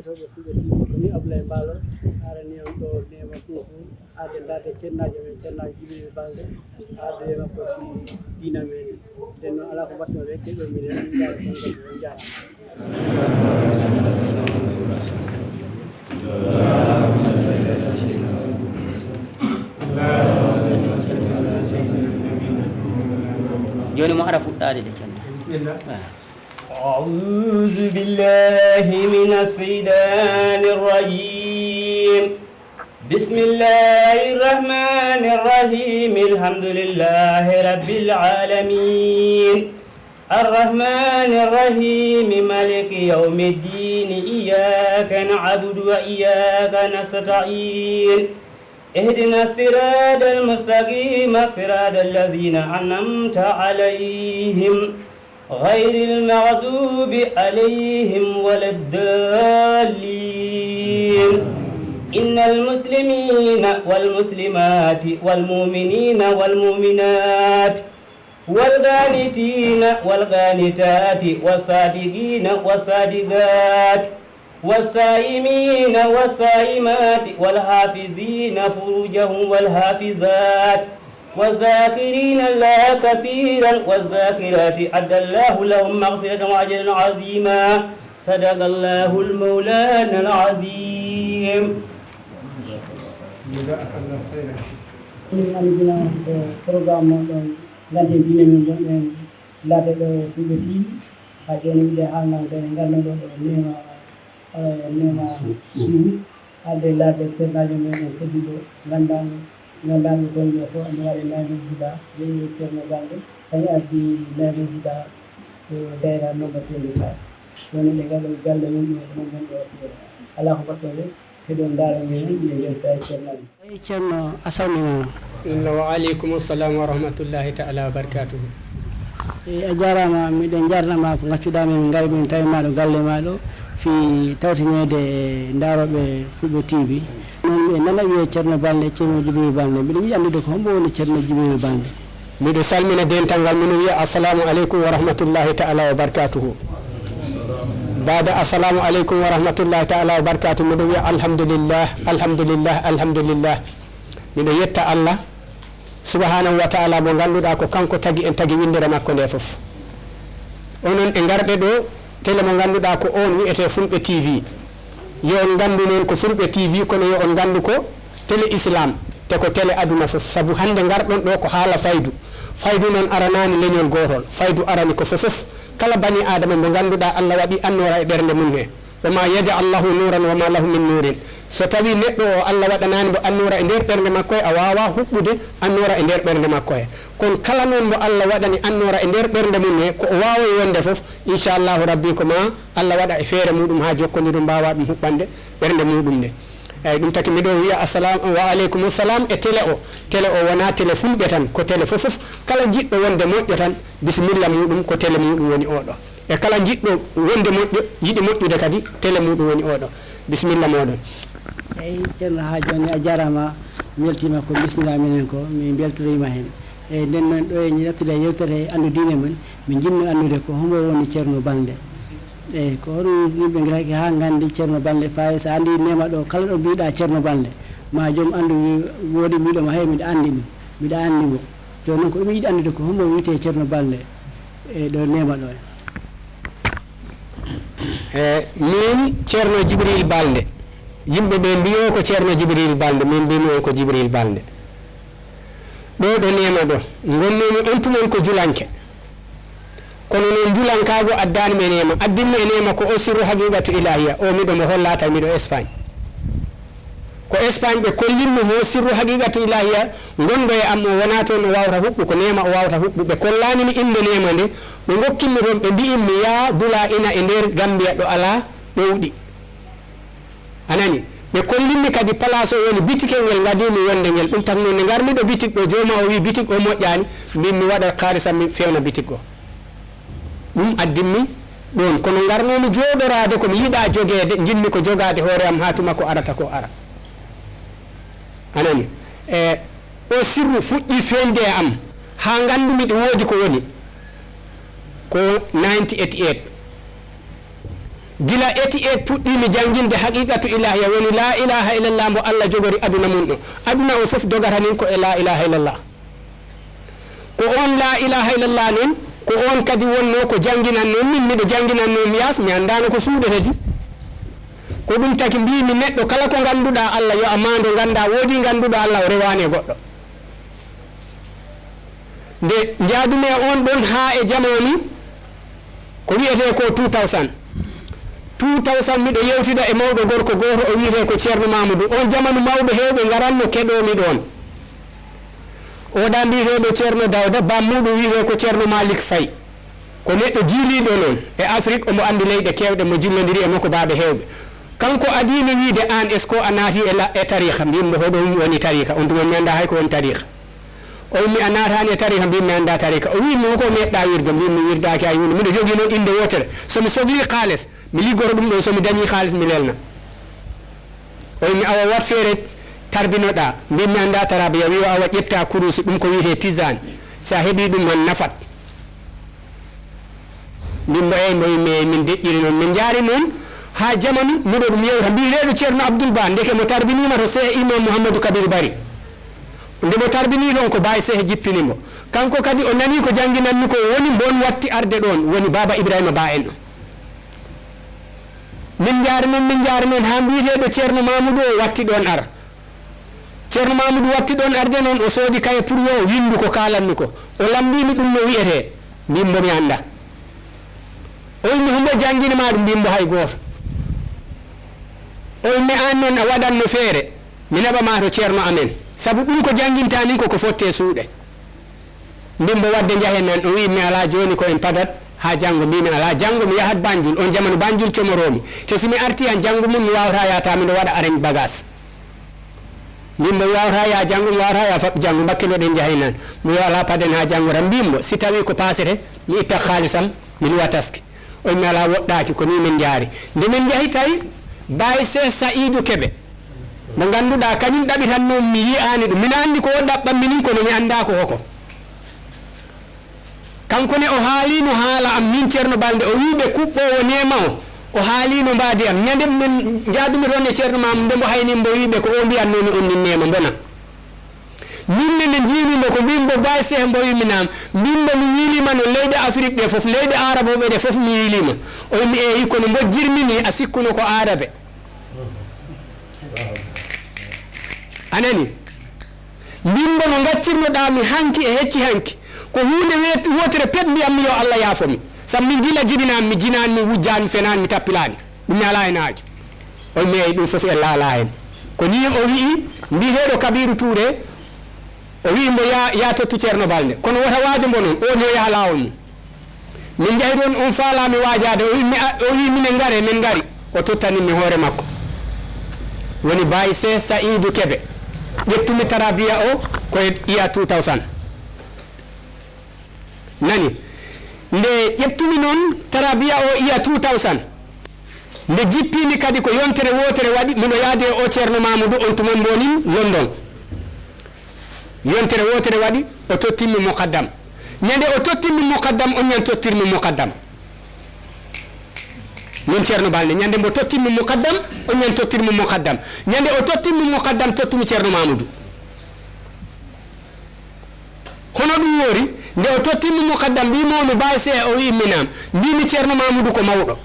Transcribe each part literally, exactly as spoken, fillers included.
Tooɓe Fulɓe T V, ko min Abdoulaye Mballo, arani on ɗo neema ɗum fof, arde ndaarde ceernaajo men, ceernaajo Jibril Balde, arde e makko fii diina meɗen. Nden noon, alaa ko mbaɗton rek, keɗon minen, min ndaara kon kadi, on njaaraama. Jooni mo ara fuɗɗaade de ceerno. Bismillah. Ah. أعوذ بالله من الشيطان الرجيم. بسم الله الرحمن الرحيم. الحمد لله رب العالمين. الرحمن الرحيم. مالك يوم الدين. إياك نعبد وإياك نستعين. اهدنا الصراط المستقيم. صراط الذين أنعمت عليهم. غير المغضوب عليهم ولا الضالين. إن المسلمين والمسلمات والمؤمنين والمؤمنات والقانتين والقانتات والصادقين والصادقات والصائمين والصائمات والحافظين فروجهم والحافظات والذاكرين الله كثيرا والذاكرات أعد الله لهم مغفرة وأجرا عظيما. صدق الله المولانا العظيم. Min anndina on ko programme mon ɗon, ngannden diine men, ngonɗen laade ɗo e Fulɓe T V. Haa jooni, miɗen haalnoo ko en ngarno ɗo, ɗo Neema, eh, Neema Suudu. Haalde laade ceernaajo men on tedduɗo, ngannduɗaa mo, ngannduɗaa mo toon ɗo fof, ene waɗi Naylul Huda, jeyi Ceerno Balde, kañum addi Naylul Huda to dayra nomba twenty-five. Woni ɓe ngaɗa galle mum ɗo, ko ɗum wonɓe waɗtude. Alaa ko mbaɗton de, keɗon ndaara men, min njeewta e ceernaajo. Eey, ceerno, a salminaama. Bismillah, wa aleykum salam wa rahmatullahi taala wa barakatuhu. E, a jaaraama, miɗen njaarnama ko ngaccuɗaa min, min ngari min tawi maa ɗo galle maa ɗo fii tawtineede e ndaarooɓe Fulɓe T V. Noon miɗen nana wiyee Ceerno Balde, Ceerno Jibril Balde. Miɗen yiɗi anndude ko hombo woni Ceerno Jibril Balde? Miɗo salmina dental ngal, miɗo wiya assalamu aleykum wa rahmatullahi taala wa barakatuhu. Baada assalamu aleykum wa rahmatullahi taala wa barakatuhu, miɗo wiya alhamdulillah, alhamdulillah, alhamdulillah. Miɗo yetta Allah subhanahu wa taala mo ngannduɗaa ko kanko tagi en, tagi winndere makko nde fof. Onon e ngarɗe ɗo télé mo ngannduɗaa ko on wiyetee Fulɓe T V. Yo on nganndu noon ko Fulɓe T V, kono yo on nganndu ko télé Islam, te ko télé aduna fof. Sabu hannde ngarɗon ɗo ko haala faydu. Faydu noon aranaani leñol gootol. Faydu arani ko fof fof. Kala bani Aadama mo ngannduɗaa Allah waɗi annoora e ɓernde mum he. Wa ma yaj'al lahu nuran wa ma lahu min nurin. So tawi neɗɗo o Allah waɗanaani mo annoora e nder ɓernde makko he, a waawa huɓɓude annoora e nder ɓernde makko he. Kono kala noon mo Allah waɗani annoora e nder ɓernde mum he, ko o waawi wonde fof, inchallahu rabbi, ko ma Allah waɗa e feere muɗum haa jokkondira ɗum, mbaawa ɗum huɓɓande ɓernde muɗum nde. Eyyi, ɗum taki miɗo wiya assalamu wa aleykum salam e télé o. Télé o wonaa télé Fulɓe tan, ko télé fof fof. Kala jiɗɗo wonde moƴƴo tan, bisimilla muɗum ko télé muɗum woni oɗo. E kala jiɗɗo wonde moƴƴo, yiɗi moƴƴude kadi, télé muɗum woni oɗo. Bisimilla moɗon. Eyyi, ceerno, haa jooni a jaaraama, mi weltiima ko bismiɗaa minen ko, mi mbeltoriima heen. Eyyi, nden noon ɗo e nattude e yewtere anndu diine men, min njiɗno anndude ko hombo woni Ceerno Balde. Eyyi, ko honɗum yimɓe ngaraki haa nganndi Ceerno Balde, fayi so anndi neema ɗo, kala ɗo mbiɗa Ceerno Balde, ma joom anndu wi-, woodi mbiɗo ma, hey, miɗa anndi ɗum, miɗa anndi mo. Jooni noon ko ɗum yiɗi anndude ko hombo wiyetee Ceerno Balde e ɗo neema ɗo. E min Ceerno Jibril Balde, yimɓe ɓe mbiyo ko Ceerno Jibril Balde, min mbimi on ko Jibril Balde. Ɗo ɗo neema ɗo, ngonnoomi on tuma ko julanke. Kono noon julankaagu addaani mi e neema, addimmi e neema ko o sirru haqiqatu ilahiya, o miɗo mo holla tawi miɗo Espagne. Ko Espagne ɓe kollimmi ho sirru haqiqatu ilahiya, ngondo e am o wona toon o wawta huɓɓu, ko neema o wawta huɓɓu. Ɓe kollani mi innde neema nde, ɓe ngokkimmi toon, ɓe mbi'immi, "Yaa dula ina e nder Gambia ɗo alaa ɗowɗi." A nani? Ɓe kollimmi kadi place o woni, bitikel ngel ngadimi wonde ngel. Ɗum tan noon nde ngarmi ɗo bitik ɗo, jooma o wi bitik o moƴƴani, mbimmi waɗa kaalisa mi fewna bitik o. Ɗum addimmi ɗoon. Kono ngarnomi jooɗoraade ko mi yiɗa jogeede, njiɗmi ko jogaade hoore am haa tuma ko arata ko ara. A nani? E o sirru fuɗɗi feeñde e am, haa nganndumi ɗo woodi ko woni. Ko nineteen eighty-eight. Gila eti e puɗɗiimi jannginde haqiiqatu ilaahiya, woni laa ilaaha illallah mbo Allah jogori aduna mum ɗo. Aduna o fof dogata nin ko e laa ilaaha illallah. Ko oon laa ilaaha illallah noon, ko oon kadi wonnoo ko jannginannoo min, miɗo jannginannoo mi yaas, mi anndaano ko suuɗe kadi. Ko ɗum taki mbiimi neɗɗo kala ko ngannduɗaa Allah yo a maando, nganndaa woodii ngannduɗo Allah o rewaani e goɗɗo. Nde njaadumi e oon ɗoon haa e jamaanu ko wiyetee ko two thousand. Two thousand miɗo yewtida e mawɗo gorko gooto o wiyetee ko Ceerno Maamudou. Oon jamaanu mawɓe heewɓe ngaranno keɗoomi ɗoon. Oɗa mbiyeteeɗo Ceerno Dawda, bammuɗum wiyetee ko Ceerno Malik Fay. Ko neɗɗo jiiliiɗo noon e Afrik, omo anndi leyɗe keewɗe, mo jillondiri e makko baaɓe heewɓe. Kanko adii mi wiide aan, est-ce que a naati e la-, e tariiha? Mbiymi mo hoɗo woni tariiha? On tuma mi anndaa hay ko woni tariiha. O wii mi a naataani e tariiha, mbiymi mi anndaa tariiha. O wii mi hoko meeɗɗaa wirde? Mbiymi mi wirdaaki hay huunde. Miɗo jogii noon innde wootere. So mi sokli kaalis, mi liggoro ɗum ɗoon, so mi dañii kaalis mi lelna. O wii mi awa wat feere tarbinoɗaa. Mbiymi mi anndaa tarabiya. Wii o awa ƴetta kuruusi, ɗum ko wiyetee tisaani. So a heɓii ɗum han nafat. Mbimbo eey, mbo yimɓe eey, min deƴƴiri noon, min njaari noon haa jamanu, miɗo ɗum yewta, mbiyeteeɗo Ceerno Abdul Ba, ndeke mo tarbiniima to Seeh Imam Muhammadu Kabir Bari. Nde mo tarbinii toon ko Baay Seeh jippini mbo. Kanko kadi o nanii ko jannginanmi ko, woni mbo on watti arde ɗoon, woni Baaba Ibrahima Ba en ɗo. Min njaari noon, min njaari noon haa mbiyeteeɗo Ceerno Mamudu o watti ɗoon ara. Ceerno Mamudu watti ɗoon arde noon, o soodi kaye pour yo o winndu ko kaalanmi ko. O lamndii mi ɗum no wiyetee, mbimbo mi anndaa. O wii mi hombo janngini ma ɗum, mbimbo hay gooto. O wii mi aan noon a waɗanno feere, mi naɓa ma to ceerno amen. Sabu ɗum ko janngintaa min ko ko fottee suuɗe. Mbimbo wadde njahen nan, o wii mi alaa jooni ko en padat haa janngo, mbimi alaa janngo mi yahat Banjul, on jamanu Banjul comoroomi, te si mi artii han janngo mum mi waawataa yaata miɗo waɗa areñ bagaas. Mbimbo mi waawataa yaa janngo, mi waawataa yaa faɓɓi janngo, mbakkiloɗen njahen nan. Mo yo alaa paden haa janngo tan, mbimbo si tawii ko paasete mi itta haalisam mi luwa taski. O wii mi alaa woɗɗaaki, ko nii min njaari. Nde min njahi tawi Baay Seeh Sa'iidu Kebe, mo ngannduɗaa kañum ɗaɓitan noon mi yi'aani ɗum. Mino anndi ko o ɗaɓɓan mi nin kono mi anndaa ko hoko. Kanko ne o haaliino haala am min Ceerno Balde, o wii ɓe kuɓɓoowo neema o, o haaliino mbaadi am. Ñande min njaadumi toon e Ceerno Maam nde mbo hayni mbo wii ɓe ko o mbiyannoo mi on nin neema mbona. Min ne nde njiimi mbo ko mbimbo Baay Seeh mbo wii mi naam. Mbimbo mi yiiliima no leyɗe Afrik ɗe fof, leyɗe Aarabooɓe ɗe fof mi yiiliima. O wii mi eeyi kono mbo jirmi nii a sikkuno ko Aarabe. A nani? Mbimbo no ngaccirnoɗaa mi hanki e hecci hanki. Ko huunde weet-, wootere pet mbiyammi yo Allah yaafo mi. Sabu min gila jibinaami, mi jinaani, mi wujjaani, mi fenaani, mi tappilaani. Ɗum mi alaa heen haaju. O wii mi eeyi ɗum fof en laalaa heen. Ko nii o wi'i, mbiyeteeɗo Kabiiru Tuure, o wi'i mbo yaa, yaa tottu Ceerno Balde. Kono wota waajo mbo noon, oon yo yaha laawol mum. Min njahi ɗoon, oon faalaa mi waajaade, o wii mi a-, o wii minen ngaree, min ngari. O tottani mi hoore makko. Woni Baay Seeh Sa'iidu Kebe. Ƴettumi tarabiya o ko e iya two thousand. Nani? Nde ƴettumi noon tarabiya o iya two thousand, nde jippiimi kadi ko yontere wootere waɗi, miɗo yaade e o Ceerno Mamudu, on tuma mbonin London. Yontere wootere waɗi, o tottimmi muqaddam. Ñande o tottimmi muqaddam, on ñan tottirmi muqaddam. Min Ceerno Balde, ñande mbo tottimmi muqaddam, on ñan tottirmi muqaddam. Ñande o tottimmi muqaddam, tottumi Ceerno Mamudu. Hono ɗum woori, nde o tottimmi muqaddam, mbiimi mo Baay Seeh, o wii mi naam. Mbiimi Ceerno Mamudu ko mawɗo.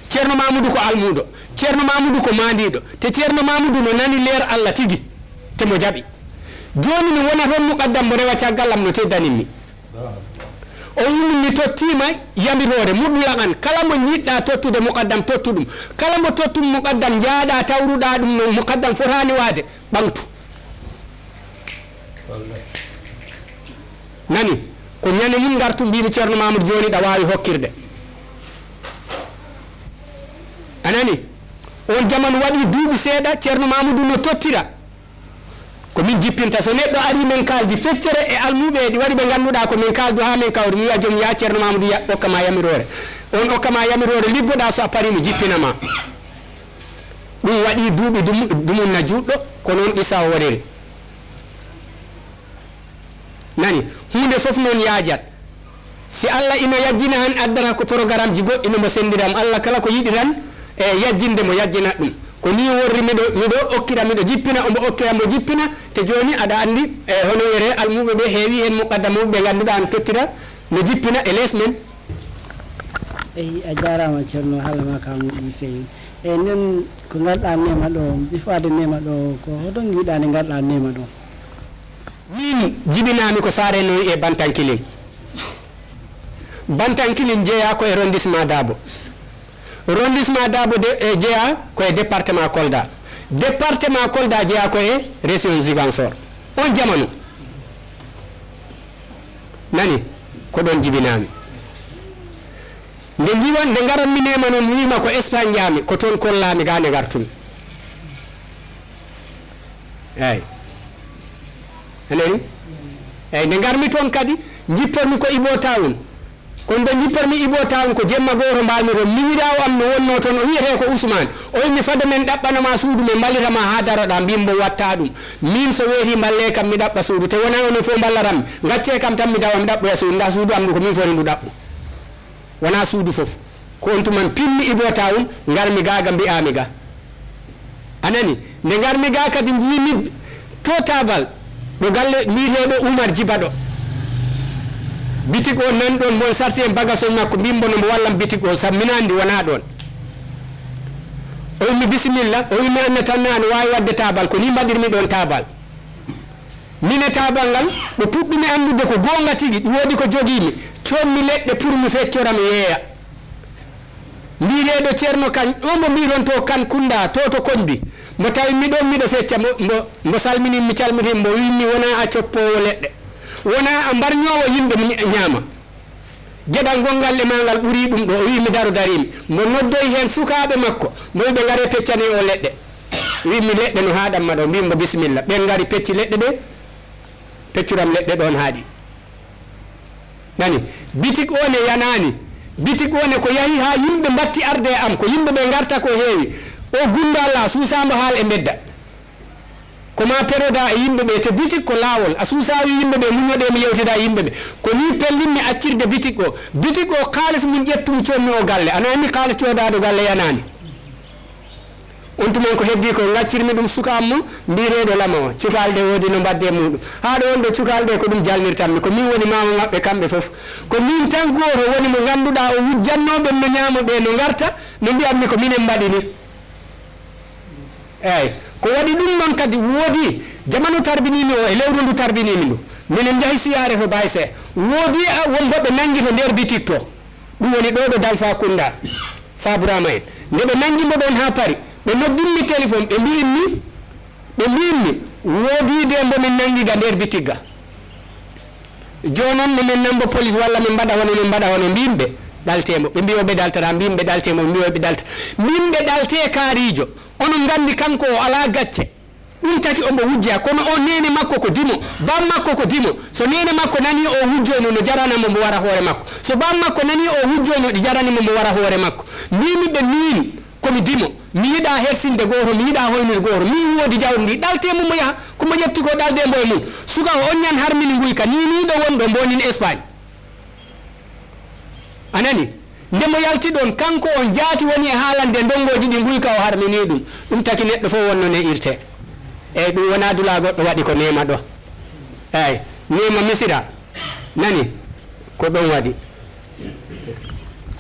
Ceerno Mamudu ko almuudo. Ceerno Mamudu ko maandiiɗo. Te Ceerno Mamudu no nani leer Allah tigi. Te mo jaɓi. Jooni mi wona toon muqaddam mbo rewa caggal am no teddanin mi. O wii mi, mi tottiima yamiroore mutlaqan. Kala mbo njiɗɗaa tottude muqaddam, tottu ɗum. Kala mbo tottum muqaddam, njaaɗaa tawruɗaa ɗum no muqaddam fotaani waade, ɓaŋtu. Nani? Ko ñande mum ngartu mbiimi Ceerno Mamudu jooni ɗa waawi hokkirde. A nani? Oon jamanu waɗi duuɓi seeɗa, Ceerno Mamudu no tottira. Ko min jippinta. So neɗɗo arii men kaaldi feccere e almuuɓe e ɗi waɗi ɓe ngannduɗaa ko min kaaldu haa min kawri. Mi wi'a joom yaa Ceerno Mamudu ya-, okka ma yamiroore. Oon okka ma yamiroore, liggoɗaa, so a parii mo jippina ma. Ɗum waɗi duuɓi dum-, dumunna juutɗo, ko noon qissa o waɗiri. Nani, huunde fof noon yaajat. Si Allah ino yajjina han addata ko programmeji goɗɗi no mbo senndiram. Allah kala ko yiɗi tan, E yajjinde mo yajjinat ɗum. Ko nii worri miɗo, miɗo okkira, miɗo jippina, omo okkira, mo jippina. Te jooni aɗa anndi, e hono wiyetee, almuuɓe ɓe heewi heen muqaddamuuɓe ɓe ngannduɗaa no tottira, no jippina e lees men. Eyi, a jaaraama, Ceerno, haala maa kaa moƴƴi feewi. Eyi, nden ko ngarɗaa neema ɗo, jifaade neema ɗo, ko hoto ngiwɗaa nde ngarɗaa neema ɗo? Min jibinaami ko Saare Noy e Bantankilin. Bantankilin jeyaa ko e arrondissement Dabo. Arrondissement Dabo de, e jeyaa ko e département Kolda. Département Kolda jeyaa ko e région Ziguinchor. Oon jamanu, nani, ko ɗoon jibinaami. Nde njiwan, nde ngaranmi neema noon, mi wiima ko Espagne njaami, ko toon kollaami gaa nde ngartumi. Eeyi. A nani? Eeyi, nde ngarmi toon kadi, njippormi ko Ibo Town. Kono nde njippormi Ibo Town, ko jemma gooto mbaami toon. Miñiraawo am no wonnoo toon, o wiyetee ko Ousmane. O wiimi, fade men ɗaɓɓana ma suudu, min mballita ma haa daroɗaa. Mbiimi mbo, watta ɗum. Miin so weetii mballee kam, mi ɗaɓɓa suudu. Te wonaa onon fof mballarammi. Ngaccee kam tan, mi dawa, mi ɗaɓɓoya suudu. Ndaa suudu am ndu, ko miin foti ndu ɗaɓɓu. Wonaa suudu fof. Ko oon tuman pinmi Ibo Town, ngarmi gaa ga mbiyaami ga. A nani? Nde ngarmi gaa kadi njiimi to taabal, ɗo galle mbiyeteeɗo Umar Jiba ɗo. Bitik o nan ɗoon, mbo sarti en bagasoñ makko, mbiimi mbo no mbo wallam bitik o, sabu mino anndi wonaa ɗoon. O wiimi bisimilla, o wiimi an ne tan ne aɗa waawi waɗde taabal, ko nii mbaɗirmi ɗoon taabal. Min e taabal ngal, ɗo puɗɗumi anndude ko goonga tigi, ɗum woodi ko jogiimi, coodmi leɗɗe pour mi feccora mi yeeya. Mbiyeteeɗo Ceerno Kan, ɗo mbo mbiiton to Kan Kunda, to to Koñbi, mbo tawi mi ɗoon miɗo fecca, mbo, mbo, mbo salmini mi, calmiti mbo, wiimi wonaa a coppoowo leɗɗe, wonaa a mbarñoowo yimɓe ñaama. Geɗal ngongal e maa ngal ɓurii ɗum ɗo, o wiyi mi daro dariimi. Mbo noddoyi heen sukaaɓe makko, mbo wiyi ɓe ngaree peccane o leɗɗe. Wiyi mi leɗɗe no haaɗan ma ɗo, mbiimi mbo bisimilla. Ɓeen ngari pecci leɗɗe ɗe, peccuram leɗɗe ɗoon haaɗi. Nani, bitik o ne yanaani. Bitik o ne ko yahi haa yimɓe mbatti arde e am, ko yimɓe ɓe ngarta ko heewi. O gundo Allah, suusaa mbo haal e mbedda. Ko ma peroda e yimɓe ɓe, te bitik ko laawol. A suusaa wii yimɓe ɓe, muñoɗee mi yewtida e yimɓe ɓe. Ko nii pellinmi accirde bitik o. Bitik o, kaalis mum ƴettumi coodmi o galle. Ana anndi kaalis coodaaɗo galle yanaani. Oon tuman ko heddii ko, ngaccirmi ɗum suka am mo mbiyeteeɗo Lama o. Cukalɗe woodi no mbaɗde e muuɗum. Haa ɗo wonɗo cukalɗe ko ɗum jalnirtammi. Ko miin woni maama maɓɓe kamɓe fof. Ko miin tan gooto woni mo ngannduɗaa o wujjannoo ɓe no ñaama ɓe no ngarta, no mbiyatmi ko minen mbaɗi nii. Eeyi, ko waɗi ɗum noon kadi woodi jamanu tarbiniimi o e lewru ndu tarbiniimi ndu. Minen njahi siyaare to Baye Seex. Woodi a, won mbo ɓe nanngi to nder bitik to. Ɗum woni ɗo ɗo Danfa Kunda, Faaburama en. Nde ɓe nanngi mbo ɗoon haa Pari, ɓe noddimmi téléphone, ɓe mbiyimmi, ɓe mbiyimmi, woodi de mbo min nanngi ga nder bitik ga. Jooni noon, no min nan mbo police walla min mbaɗa hono, min mbaɗa hono, mbiimi ɓe ɗaltee mbo. Ɓe mbiyi o ɓe daltata, mbiimi ɓe ɗaltee mbo, ɓe mbiyi o ɓe ɗalta. Mbiimi ɓe ɗaltee kaariijo. Onon nganndi kanko o alaa gacce. Ɗum taki omo wujja, kono o neene makko ko dimo, baam makko ko dimo. So neene makko nanii o wujjoyno, no jarana mbo mbo wara hoore makko. So baam makko nanii o wujjoyno, ɗi jarani mbo mbo wara hoore makko. Mbiimi ɓe miin, ko mi dimo. Mi yiɗaa hersinde gooto, mi yiɗaa hoynude gooto. Miin woodi jawdi ndi, ɗaltee mbo mbo yaha. Ko mbo ƴefti ko ɗaldee mbo e mum. Suka o oññan harmini nguyka, nii nii ɗo wonɗo mboonin Espagne. A nani? Nde mo yalti ɗoon, kanko on jaati woni e haalande ndonngooji ɗi nguyka o harminii ɗum. Ɗum taki neɗɗo fof wonno ne irtee. Eeyi, ɗum wonaa dulaa goɗɗo waɗi ko neema ɗo. Eeyi, neema Misira. Nani? Ko ɗoon waɗi.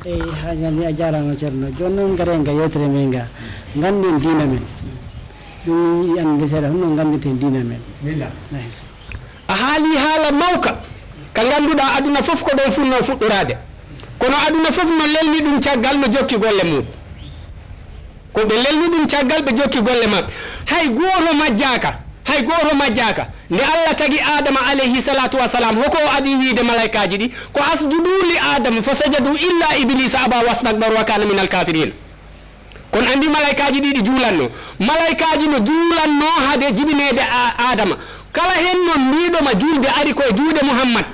Eyi, haa ñande a jaaraama, Ceerno. Jooni noon, ngaren ga yeewtere men ga. Ngannden diina men. Ɗum yiɗi anndude seeɗa, honno nganndirten diina men? Bismillah. Eyi. A haalii haala mawka, ka ngannduɗaa aduna fof ko ɗoon funnoo fuɗɗoraade. Kono aduna fof no lelni ɗum caggal, no jokki golle mum. Ko ɓe lelni ɗum caggal, ɓe jokki golle maɓɓe. Hay gooto majjaaka, hay gooto majjaaka. Nde Allah tagi Aadama alayhi salaatu wa salaam, hoko o adii wiide malaykaaji ɗi, ko asjudu li Aadama fa sajadu illa Ibliisa aba wastakbara wa kaana minal kaafiriina. Kono anndi malaykaaji ɗi ɗi juulanno. Malaykaaji no juulanno hade jibineede A-, Aadama. Kala heen noon mbiiɗo ma juulde ari ko e juuɗe Muhammad.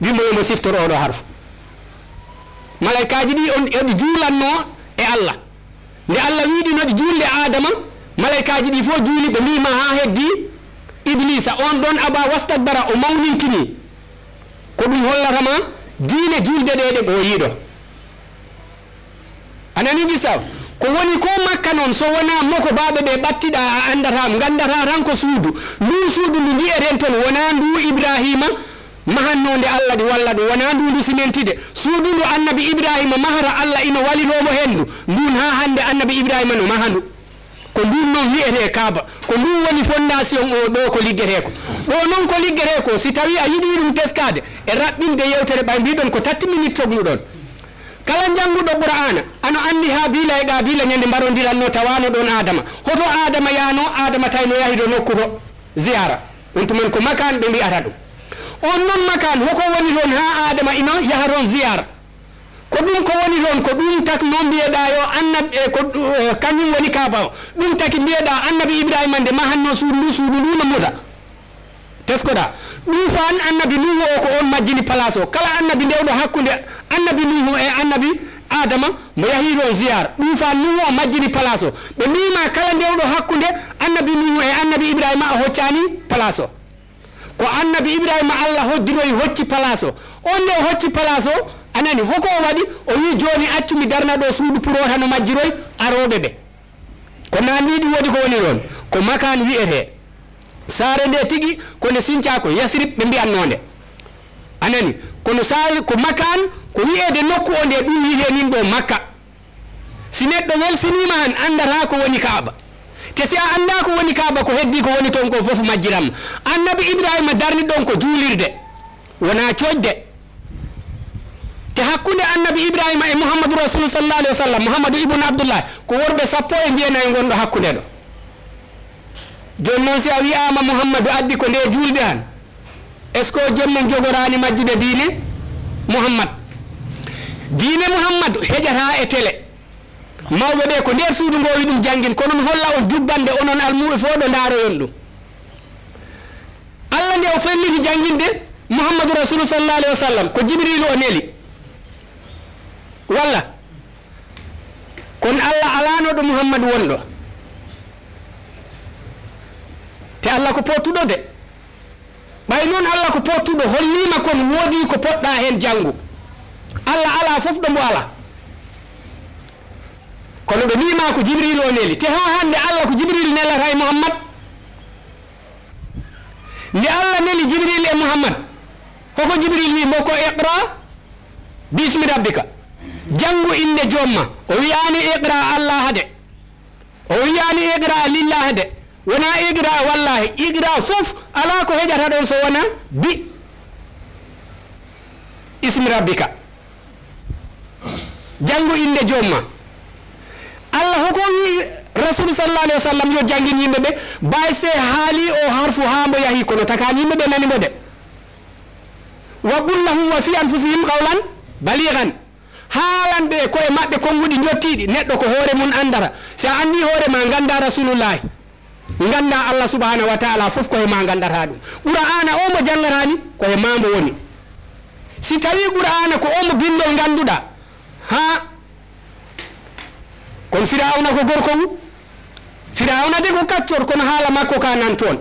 Wimo yo mo siftor oɗo harfu. Malaykaaji ɗi on, eɗi juulanno e Allah. Nde Allah wiɗi no ɗi juulde Aadama, malaykaaji ɗi fof juuli, ɓe mbii ma haa heddi Ibliisa. On ɗon aba wastakbara, o mawninkini. Ko ɗum hollata ma diine juulde ɗe ɗe ɓooyiɗo. A nanii qissa o? Ko woni koo Makka noon, so wonaa mokobaaɓe ɓe ɓattiɗaa, a anndataa mo, nganndataa tan ko suudu. Nduu suudu ndu mbi'eten toon, wonaa ndu Ibraahiima mahannoo nde Alla ɗi walla ɗum, wonaa ndu ndu simenti de. Suudu ndu Annabi Ibraahiima mahra, Alla ino waliroo mo heen ndu. Nduun haa hannde Annabi Ibraahiima no maha ndu. Ko nduun noon wi'etee Kaaba. Ko nduun woni fondation o ɗo ko liggetee ko. Ɗo noon ko liggetee ko, si tawii a yiɗii ɗum teskaade, e raɓɓinde yeewtere ɓay mbiɗon ko tatti minit cogluɗon. Kala jannguɗo Qur'aana, ano anndi Haabiila e Qaabiila ñande mbarondirannoo tawaano ɗoon Aadama. Hoto Aadama yahnoo? Aadama tawi no yahi to nokku to ziyaara. On tuman ko makaan ɓe mbi'ata ɗum. On noon makaan, hoko woni toon haa Aadama ino yaha toon ziyaara? Ko ɗum ko woni toon, ko ɗum tak noon mbiyeɗaa yo annab-, e ko ɗu-, e kañum woni Kaaba o. Ɗum taki mbiyeɗaa Annabi Ibraahiima nde mahannoo suudu ndu, suudu ndu no muta. Teskoɗaa. Ɗuufaan Annabi Nuuhu o ko oon majjini palaas o. Kala annabi ndewɗo hakkunde Annabi Nuuhu e Annabi Aadama, mo yahii toon ziyaar. Ɗuufaan Nuuhu o majjini palaas o. Ɓe mbiima kala ndewɗo hakkunde Annabi Nuuhu e Annabi Ibraahiima a hoccaani palaas o. Ko Annabi Ibraahiima Alla hoddiroyi hocci palaas o. Oon nde o hocci palaas o, a nani, hoko o waɗi? O wii, "Jooni accu mi darna ɗo suudu pour wota no majjiroy arooɓe ɓe." Ko naanniiɗi woodi ko woni ɗoon. Ko makaan wiyetee. Saare nde tigi, ko nde sincaa ko Yasrib ɓe mbiyatnoo nde. A nani? Kono saare, ko makaan, ko wiyeede nokku o nde ɗum wiyee nin ɗo Makka. Si neɗɗo welsiniima han, anndataa ko woni Kaaba. Te si a anndaa ko woni Kaaba, ko heddii ko woni toon ko fof majjiram. Annabi Ibraahiima darni ɗoon ko juulirde, wonaa coñde. Te hakkunde Annabi Ibraahiima e Muhammadu Rasuulu sallallaahu alayhi wa sallam, Muhammadu ibn Abdullah, ko worɓe sappo e jeenayo ngonɗo hakkunde ɗo. Jooni noon, si a wiyaama Muhammadu addi ko nde juulde han, est-ce que joom men jogoraani majjude diine Muhammad? Diine Muhammad heƴataa e tele. Mawɓe ɓe ko nder suudu ngo wi ɗum janngin, ko noon holla on jubbannde, onon almuɓe fof ɗo ndaaroyon ɗum. Alla nde o felliti jannginde Muhammadu Rasuulu sallallaahu alayhi wa sallam, ko Jibriilu o neli. Walla? Kono Alla alaano ɗo Muhammadu wonɗo. Te Alla ko pottuɗo de. Ɓay noon Alla ko pottuɗo, holliima kon woodii ko poɗɗaa heen janngu. Alla alaa fof ɗo mbo alaa. Kono ɓe mbiima ko Jibriilu o neli. Te haa hannde Alla ko Jibriilu nelata e Muhammad. Nde Alla neli Jibriilu e Muhammad, hoko Jibriilu wii mbo? Ko iqra bi ismi rabbika. Janngu innde joom ma. O wiyaani iqra Allaaha de. O wiyaani iqra lillaahi de. Wonaa iqra wallaahi. Iqra fof alaa ko heƴata ɗoon so wonaa bi ismi rabbika. Janngu innde joom ma. Alla hoko wii Rasuulu sallallaahu alayhi wa sallam yo janngin yimɓe ɓe, bay se haali o harfu haa mbo yahi, kono takaani yimɓe ɓe nani mbo de. Wa qul lahum wa fi anfusihim qawlan baliigan. Haalan ɓe e ko'e maɓɓe konnguɗi njottiiɗi, neɗɗo ko hoore mum anndata. Si a anndii hoore ma, nganndaa Rasuulullaahi, nganndaa Alla subhaanahu wa taala fof, ko he ma nganndataa ɗum. Qur'aana o mo janngataa ni, ko he ma mbo woni. Si tawii Qur'aana ko o mo binndol ngannduɗaa, haa, kono Firawna ko gorko wu-, Firawna de ko kaccor, kono haala makko ka nan toon.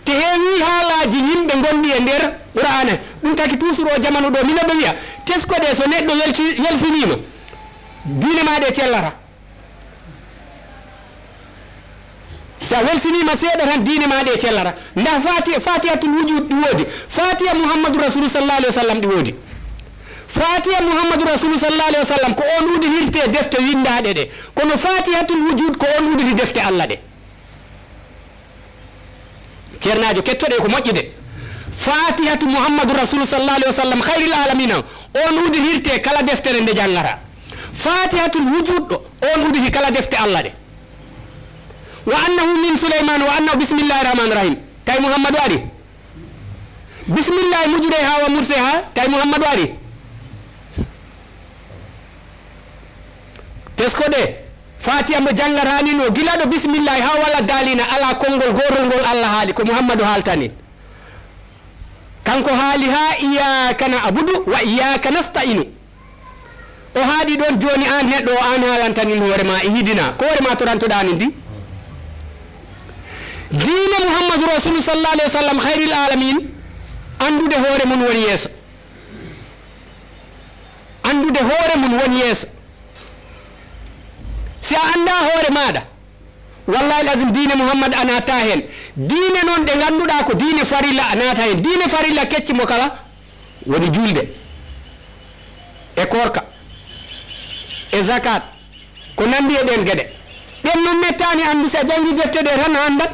Te heewii haalaaji yimɓe ngonɗi e nder Qur'aana, ɗum taki toujours o jamanu ɗo, mino ɓe wiya, teskoɗe so neɗɗo welci-, welsiniima, diine ma ɗe cellata. Si a welsiniima seeɗa tan, diine ma ɗe cellata. Nda Fati-, Fatihatul Wujud ɗi woodi. Fatiha Muhammadu Rasuulu sallallaahu alayhi wa sallam ɗi woodi. Fatiha Muhammadu Rasuulu sallallaahu alayhi wa sallam ko on udditirte defte winndaaɗe ɗe. Kono Fatihatul Wujud ko on udditi defte Alla ɗe. Ceernaajo, kettoɗe ko moƴƴi de. Fatihatu Muhammadu Rasuulu sallallaahu alayhi wa sallam, khayril aalamiina, on udditirte kala deftere nde janngata. Fatihatul Wujud ɗo, on udditi kala defte Alla ɗe. Wa annahu min Suleymaana wa annahu, bismillaahi rahmaani rahiim. Tawi Muhammadu ari. Bismillaahi mujjiree haa wa mursee haa, tawi Muhammadu ari. Teskoɗe, Fatiha mo janngataa nin o, gila ɗo bismillaahi haa wala daaliina, alaa konngol gootol ngol Alla haali, ko Muhammadu haaltani. Kanko haali haa iyyaka na'budu wa iyyaka nasta'inu. O haaɗi ɗoon, jooni aan neɗɗo o, aan haalanta nin hoore ma, e hidina. Ko hoore ma torantoɗaa nin di? Diine Muhammadu Rasuulu sallallaahu alayhi wa sallam, khayril aalamiin, anndude hoore mum woni yeeso. Anndude hoore mum woni yeeso. Si a anndaa hoore maaɗa, wallaahi azim, diine Muhammad a naata heen. Diine noon ɗe ngannduɗaa ko diine farilla a naata heen. Diine farilla kecci mo kala woni juulde, e koorka, e zakat, ko nanndi e ɗeen geɗe. Ɗeen noon mettaani anndu, si a janngii defte ɗee tan a anndat.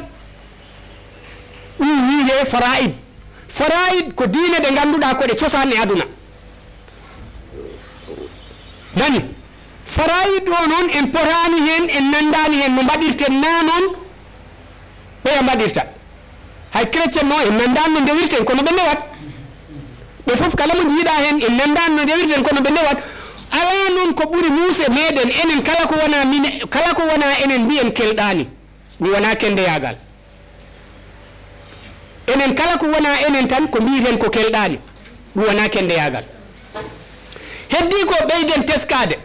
Ɗum wiyee faraa'id. Faraa'id ko diine ɗe ngannduɗaa ko ɗe cosaan e aduna. Nani? Faraa'id o noon en potaani heen, en nanndaani heen no mbaɗirten naa noon ɓeya mbaɗirta. Hay chrétien noon en nanndaani no ndewirten, kono ɓe ndewat. Ɓe fof kala mo njiiɗaa heen en nanndaani no ndewirten, kono ɓe ndewat. Alaa noon ko ɓuri muus e meeɗen, enen kala ko wonaa mine, kala ko wonaa enen mbiyen kelɗaani. Ɗum wonaa kenndeyaagal. Enen kala ko wonaa enen tan ko mbiiten ko kelɗaani. Ɗum wonaa kenndeyaagal. Heddii ko ɓeyden teskaade.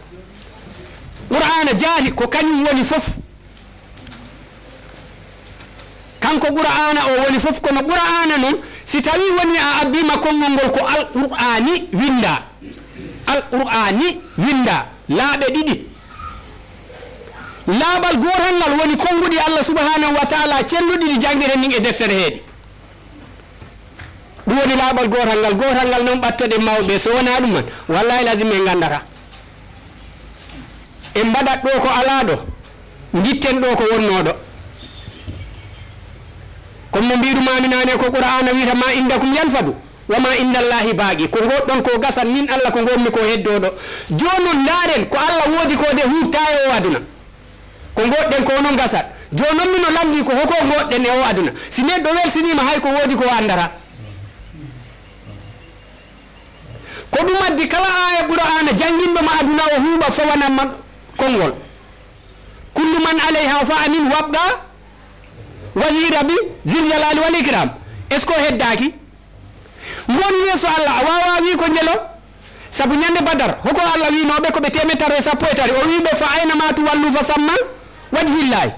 Qur'aana jaari ko kañum woni fof. Kanko Qur'aana o woni fof, kono Qur'aana noon, si tawii woni a abbiima konngol ngol ko Al-Qur'aani winndaa. Al-Qur'aani winndaa laaɓe ɗiɗi. Laaɓal gootal ngal woni konnguɗi Allah subhanahu wa ta'ala celluɗi ɗi janngeten nin e deftere heeɗi. Ɗum woni laaɓal gootal ngal. Gootal ngal noon ɓattoɗen mawɓe, so wonaa ɗum man, wallaahi lazim en nganndataa. En mbaɗat ɗo ko alaa ɗo, ngitten ɗo ko wonnoo ɗo. Comme no mbiiɗumaami naane ko Qur'aana wiyata ma indakum yanfadu. Wa ma indallahi baaqi, ko ngoɗɗon ko gasat, min Allah ko ngonmi ko heddooɗo. Jooni non ndaaren ko Allah woodi ko de huurta e o aduna. Ko ngoɗɗen ko onon gasat. Jooni non mino lamndii ko hoko ngoɗɗen e o aduna. Si neɗɗo welsiniima hay ko woodi ko o anndata. Ko ɗum addi kala aaya Qur'aana jannginɗo ma aduna o huuɓa fawanamma konngol. Kullu man alayha fanin wabqa wajhi rabbi zil jalali wal ikram. Est-ce que o heddaaki? Ngon yeeso Allah, a waawaa wii ko njelo. Sabu ñande Badar, hoko Allah wiinooɓe ko ɓe teemettaro e sappo e tati. O wii ɓe, "Fa aynama tuwallu fa samma wajhillahi."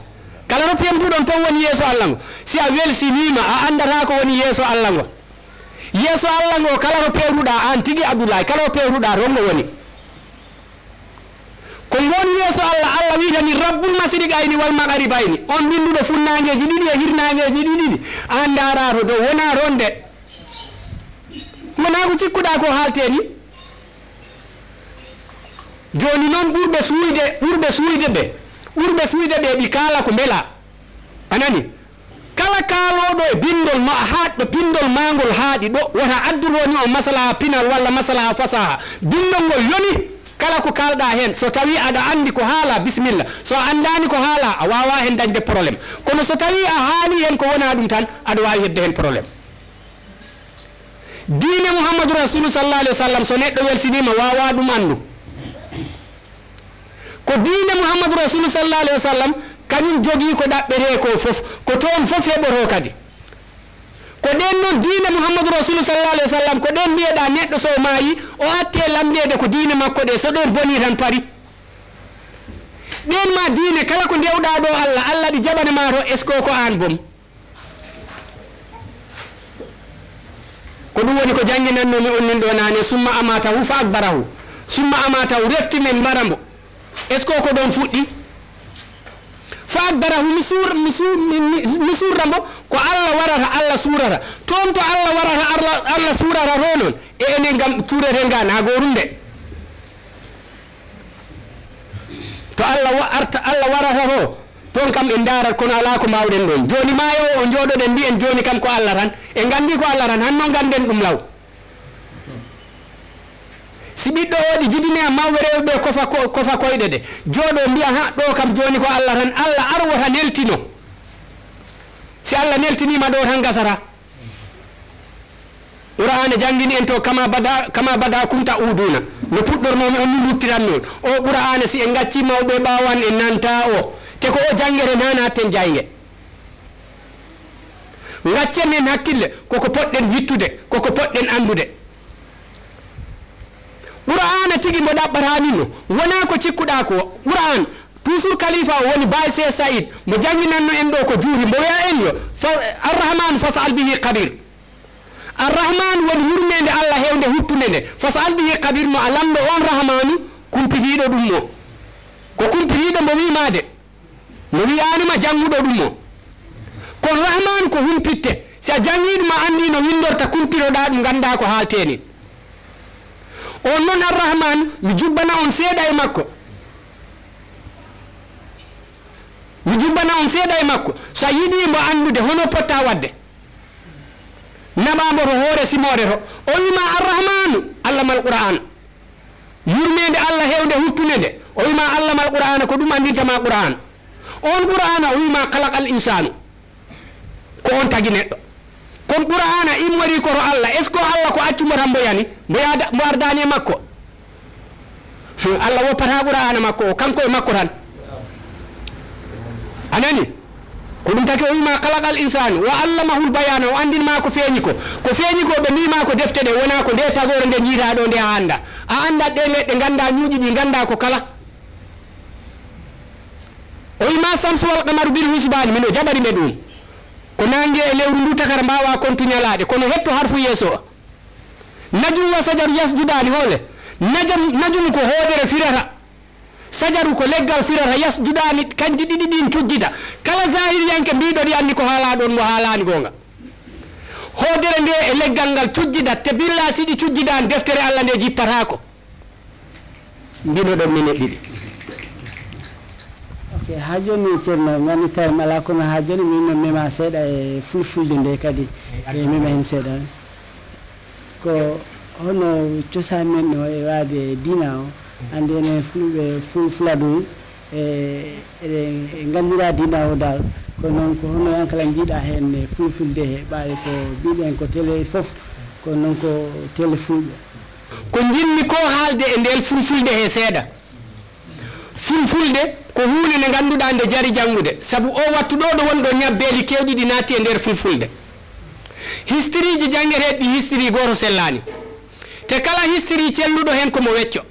Kala to piyamtuɗon ton woni yeeso Allah ngo. Si a welsiniima, a anndataa ko woni yeeso Allah ngo. Yeeso Allah ngo, kala to peewruɗaa, aan tigi Abdullahi, kala to peewruɗaa, ton ngo woni. Ko ngon yeeso Allah, Allah wiitani Rabbul Masriqayni wal Maghribayni, on winnduɗo funnaangeeji ɗiɗi e hirnaangeeji ɗiɗi, aan ndaaraa to dow, wonaa ronde. Wonaa ko cikkuɗaa ko haaltee ni. Jooni noon ɓurɓe suuyde, ɓurɓe suuyde ɓe, ɓurɓe suuyde ɓe ɗi kaala ko mbelaa. A nani? Kala kaalooɗo e binndol no a haaɗɗo, binndol maa ngol haaɗi ɗo, wota addur woni on masalaha pinal walla masalaha fasaha. Binndol ngol yoni, kala ko kaalɗaa heen, so tawii aɗa anndi ko haalaa, bisimilla. So a anndaani ko haalaa, a waawaa heen dañde problème. Kono so tawii a haalii heen ko wonaa ɗum tan, aɗa waawi heɓde heen problème. Diine Muhammadu Rasulu sallallahu alaihi wasallam, so neɗɗo welsiniima, waawaa ɗum anndu. Ko diine Muhammadu Rasulu sallallahu alaihi wasallam, kañum jogii ko ɗaɓɓetee ko fof, ko toon fof heɓotoo kadi. Ko ɗeen noon diine Muhammadu Rasulu sallallahu alaihi wasallam, ko ɗeen mbiyeɗaa neɗɗo so o maayi, o attee lamndeede ko diine makko ɗe, so ɗeen bonii tan pari. Ɗeen ma diine, kala ko ndewɗaa ɗo Allah, Allah ɗi jaɓana ma to, est-ce que ko aan boom? Ko ɗum woni ko jannginannoomi on nin ɗo naane, summa amatahu fa akbarahu. Summa amatahu, refti men mbara mbo. Est-ce que ko ɗoon fuɗɗi? Fa akbarahu, mi suur-, mi suur-, mi, mi, mi suurra mbo. Ko Allah warata, Allah suurata. Toon to Allah warata, Allah, Allah suurata to noon. E enen kam suureten ga na goorum de. To Allah wa-, arta, Allah warata to, toon kam en ndaarat, kono alaa ko mbaawɗen ɗoon. Jooni maayo o, o njooɗoɗen, mbiyen jooni kam ko Allah tan. En nganndi ko Allah tan, han noon ngannden ɗum law. Si ɓiɗɗo o waɗi jibine am, mawɓe rewɓe ɓe kofa ko-, kofa koyɗe ɗe. Jooɗo mbiya, ha, ɗo kam jooni ko Allah tan. Allah ar wota neltino. Si Allah neltiniima ɗo tan gasata. Qur'aana janngini en to, "Kama bada, kama bada kunta uduna." No puɗɗornoomi on, ni luttiranmi on. O Qur'aana, si en ngacci mawɓe ɓaawo an, en nanta o. Te ko o janngere na natten jaynge. Ngaccen en hakkille, koko poɗɗen wittude, koko poɗɗen anndude. Qur'aana tigi mo ɗaɓɓataa min no, wonaa ko cikkuɗaa ko. Qur'aan, toujours kalifa o woni Baay Seex Sa'iid, mo jannginanno en ɗo ko juuri, mbo wi'a en yo, fa-, Arrahmaanu fas'al bihi khabiir. Arrahmaanu woni yurmeende Allah heewnde huttunde nde. Fas'al bihi khabiir, mo a lamndo on Rahmaanu kumpitiiɗo ɗum mo. Ko kumpitiiɗo mbo wi'maa de, mbo wi'aanima jannguɗo ɗum o. Kono Rahmaanu ko humpitte, si a janngii ɗum a anndii no winndorta, kumpiroɗaa ɗum nganndaa ko haaltee nin. On non Ar-Rahmaanu, mi jubbana on seeɗa e makko. Mi jubbana on seeɗa e makko. So a yiɗii mbo anndude hono pottaa waɗde, naɓaa mbo to hoore simoore to. O wi'maa Ar-Rahmaanu, allamal Qur'aana. Yurmeende Alla heewnde huttunde nde, o wi'maa allamal Qur'aana, ko ɗum anndinta maa Qur'aana. On Qur'aana o wi'maa khalaqal insaanu, ko on tagi neɗɗo. Kon Qur'aana immorii ko to Alla, est-ce que Alla ko accu mbo tan mbo yani, mbo yaada, mbo ardaani e makko? Hmm, Alla woppataa Qur'aana makko o, kanko e makko tan. A nani? Ko ɗum taki o wi'maa khalaqal insaanu, wa allamahul bayaana, o anndin maa ko feeñi ko. Ko feeñi ko ɓe mbii maa ko defte ɗe, wonaa ko ndee tagoore nde njiitaa ɗoo nde a annda. A anndat ɗee leɗɗe, nganndaa ñuuƴi ɗi, nganndaa ko kala. O wi'maa samsu wal qamaru bil husbaani, mino jaɓari ɓe ɗum. Ko naange e lewru ndu takara mbaawaa kontu ñalaaɗe, kono hetto harfu yeeso o. Najum wa sajaru yasjudaani, hoole. Najam, najum ko hoodere firata. Sajaru ko leggal firata, yasjudaani, kanji ɗiɗi ɗin cujjida. Kala zaahiriyanke mbiiɗo ɗi anndi ko haalaa ɗon mo haalaani goonga. Hoodere nde e leggal ngal cujjidat, te billaa si ɗi cujjidaani deftere Alla nde jippataako. Mbinoɗon minen ɗiɗi. Ok, haa jooni Ceerno, mi anndi time alaa, kono haa jooni min no mema seeɗa e fulfulde nde kadi. E mema heen seeɗa. Ko hono cosaan men o e waade diina o? Anndi enen fulɓe, ful-, fula ɗum, e, eɗen, e nganndira diina o dal. Ko noon, ko hono hankala njiiɗa heen e fulfulde he, ɓaawo ko mbiɗen ko tele fof, ko noon ko tele fulɓe. Ko njiɗmi ko haalde e ndeen fulfulde he seeɗa. Fulfulde ko huunde nde ngannduɗaa nde jari janngude, sabu oo wattu ɗoo ɗo woni ɗo ñabbeeli keewɗi ɗi naatti e nder fulfulde. Histiriiji janngeteeɗi ɗi, history gooto sellaani. Te kala history celluɗo heen ko mo wecco.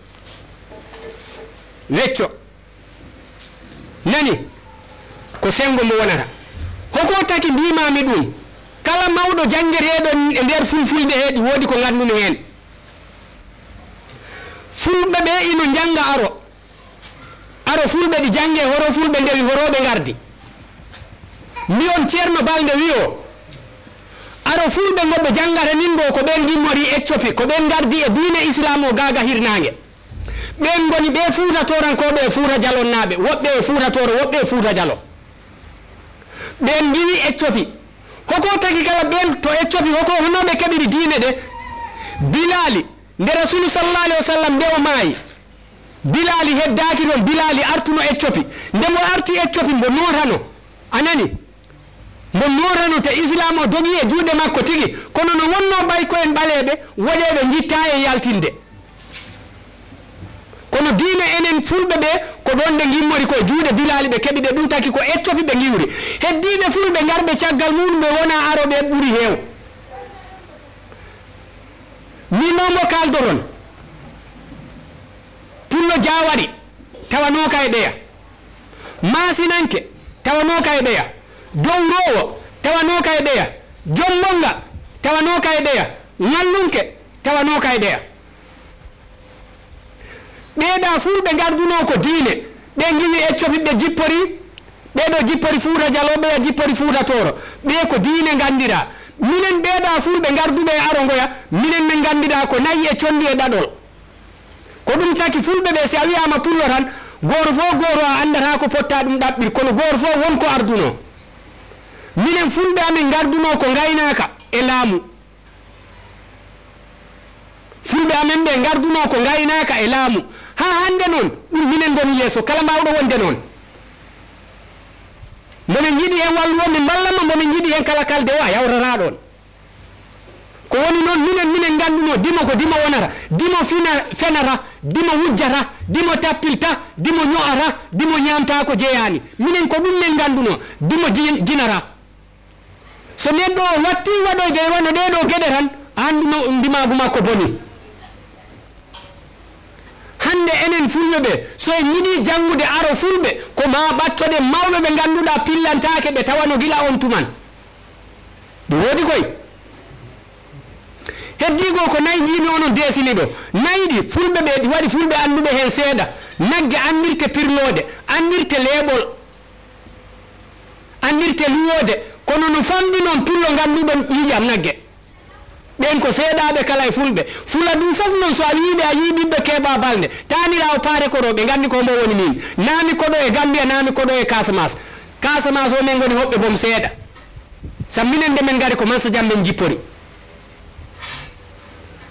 Wecco. Nani? Ko senngo mbo wonata. Hoko taki mbiimaami ɗum? Kala mawɗo janngeteeɗo e nder fulfulde he, ɗi woodi ko nganndumi heen. Fulɓe ɓe ino njannga aro. Aro fulɓe ɗi jannge, horo fulɓe ndewi, horo ɓe ngardi. Mbiyon Ceerno Balde wiyo, aro fulɓe ngo ɓe janngata nin ngo, ko ɓen ngimmorii Ethiopie, ko ɓen ngardi e diine Islaam o gaaga hirnaange. Ɓen ngoni ɓee Fuuta Toorankooɓe e Fuuta Jalonnaaɓe, woɓɓe e Fuuta Tooro, woɓɓe e Fuuta Jalo. Ɓen ngiwi Ethiopie. Hoko taki kala ɓen to Ethiopie, hoko, honoo ɓe keɓiri diine ɗe? Bilaali, nde Rasuulu sallallaahu alayhi wa sallam nde o maayi, Bilaali heddaaki ɗon, Bilaali artuno Ethiopie. Nde mo arti Ethiopie, mbo nootano. A nani? Mbo nootano, te Islaam o dogii e juuɗe makko tigi. Kono no wonnoo ɓay ko en ɓaleeɓe, woɗeeɓe njittaa e yaltinde. Kono diine enen fulɓe ɓe, ko ɗon nde ngimmori ko e juuɗe Bilaali ɓe keɓi ɗe, ɗum taki ko Ethiopie ɓe ngiwri. Heddiiɓe fulɓe ngarɓe caggal mum, ɓe wona aroɓe ɓuri heew. Min noon mbo kaaldoton. Pullo Jaawari, tawa nooka e ɓeya. Maasinanke, tawa nooka e ɓeya. Dowroowo, tawa nooka e ɓeya. Jombonga, tawa nooka e ɓeya. Ŋallunke, tawa nooka e ɓeya. Ɓeeɗa fulɓe ngardunoo ko diine, ɓe ngiwi Ethiopie ɓe jippori, ɓee ɗo jippori Fuuta Jalo, ɓeya jippori Fuuta Tooro. Ɓee ko diine nganndiraa. Minen ɓeeɗa fulɓe ngarduɓe e aro ngoya, minen min nganndiraa ko nayi e conndi e ɗaɗol. Ko ɗum taki fulɓe ɓe, si a wiyaama pullo tan, gooto fof gooto a anndataa ko pottaa ɗum ɗaɓɓir, kono gooto fof won ko ardunoo. Minen fulɓe amin ngardunoo ko ngaynaaka e laamu. Fulɓe amen ɓe ngardunoo ko ngaynaaka e laamu. Haa hannde noon, ɗum minen ngoni yeeso, kala mbaawɗo wonde noon. Mbo min njiɗi heen wallude, min mballa mo, mbo min njiɗi heen kala kalde o, a yawtataa ɗoon. Ko woni noon, minen, minen nganndunoo dimo ko dimo wonata, dimo fina-, fenata, dimo wujjata, dimo tappilta, dimo ño'ata, dimo ñaamta ko jeyaani. Minen ko ɗum min nganndunoo, dimo ji-, jinata. So neɗɗo o wattii waɗoyde e wano ɗee ɗoo geɗe tan, a anndu no ndimaagu makko bonii. Hannde enen fulɓe ɓe, so en njiɗii janngude aro fulɓe, ko maa ɓattoɗen mawɓe ɓe ngannduɗaa pillantaake ɓe tawa no gila on tuman. Ɗum woodi koy. Heddigo ko nayi njiimi onon deesini ɗo. Nayi ɗi, fulɓe ɓe, ɗi waɗi fulɓe annduɓe heen seeɗa. Nagge anndirte pirloode, anndirte leeɓol, anndirte luwoode. Kono no famɗi noon pullo ngannduɗon ƴiiƴam nagge. Ɓeen ko seeɗaaɓe kala e fulɓe. Fula du fof noon, so a wiyii ɓe, a yii ɓiɓɓe Keeba Balnde, taaniraawo Paare Koro, ɓe nganndi ko mbo woni miin. Naa mi koɗo e Gambia, naa mi koɗo e Casamance. Casamance o, min ngoni hoɓɓe boom seeɗa. Sabu minen nde min ngari ko Mansa Jambe min njippori.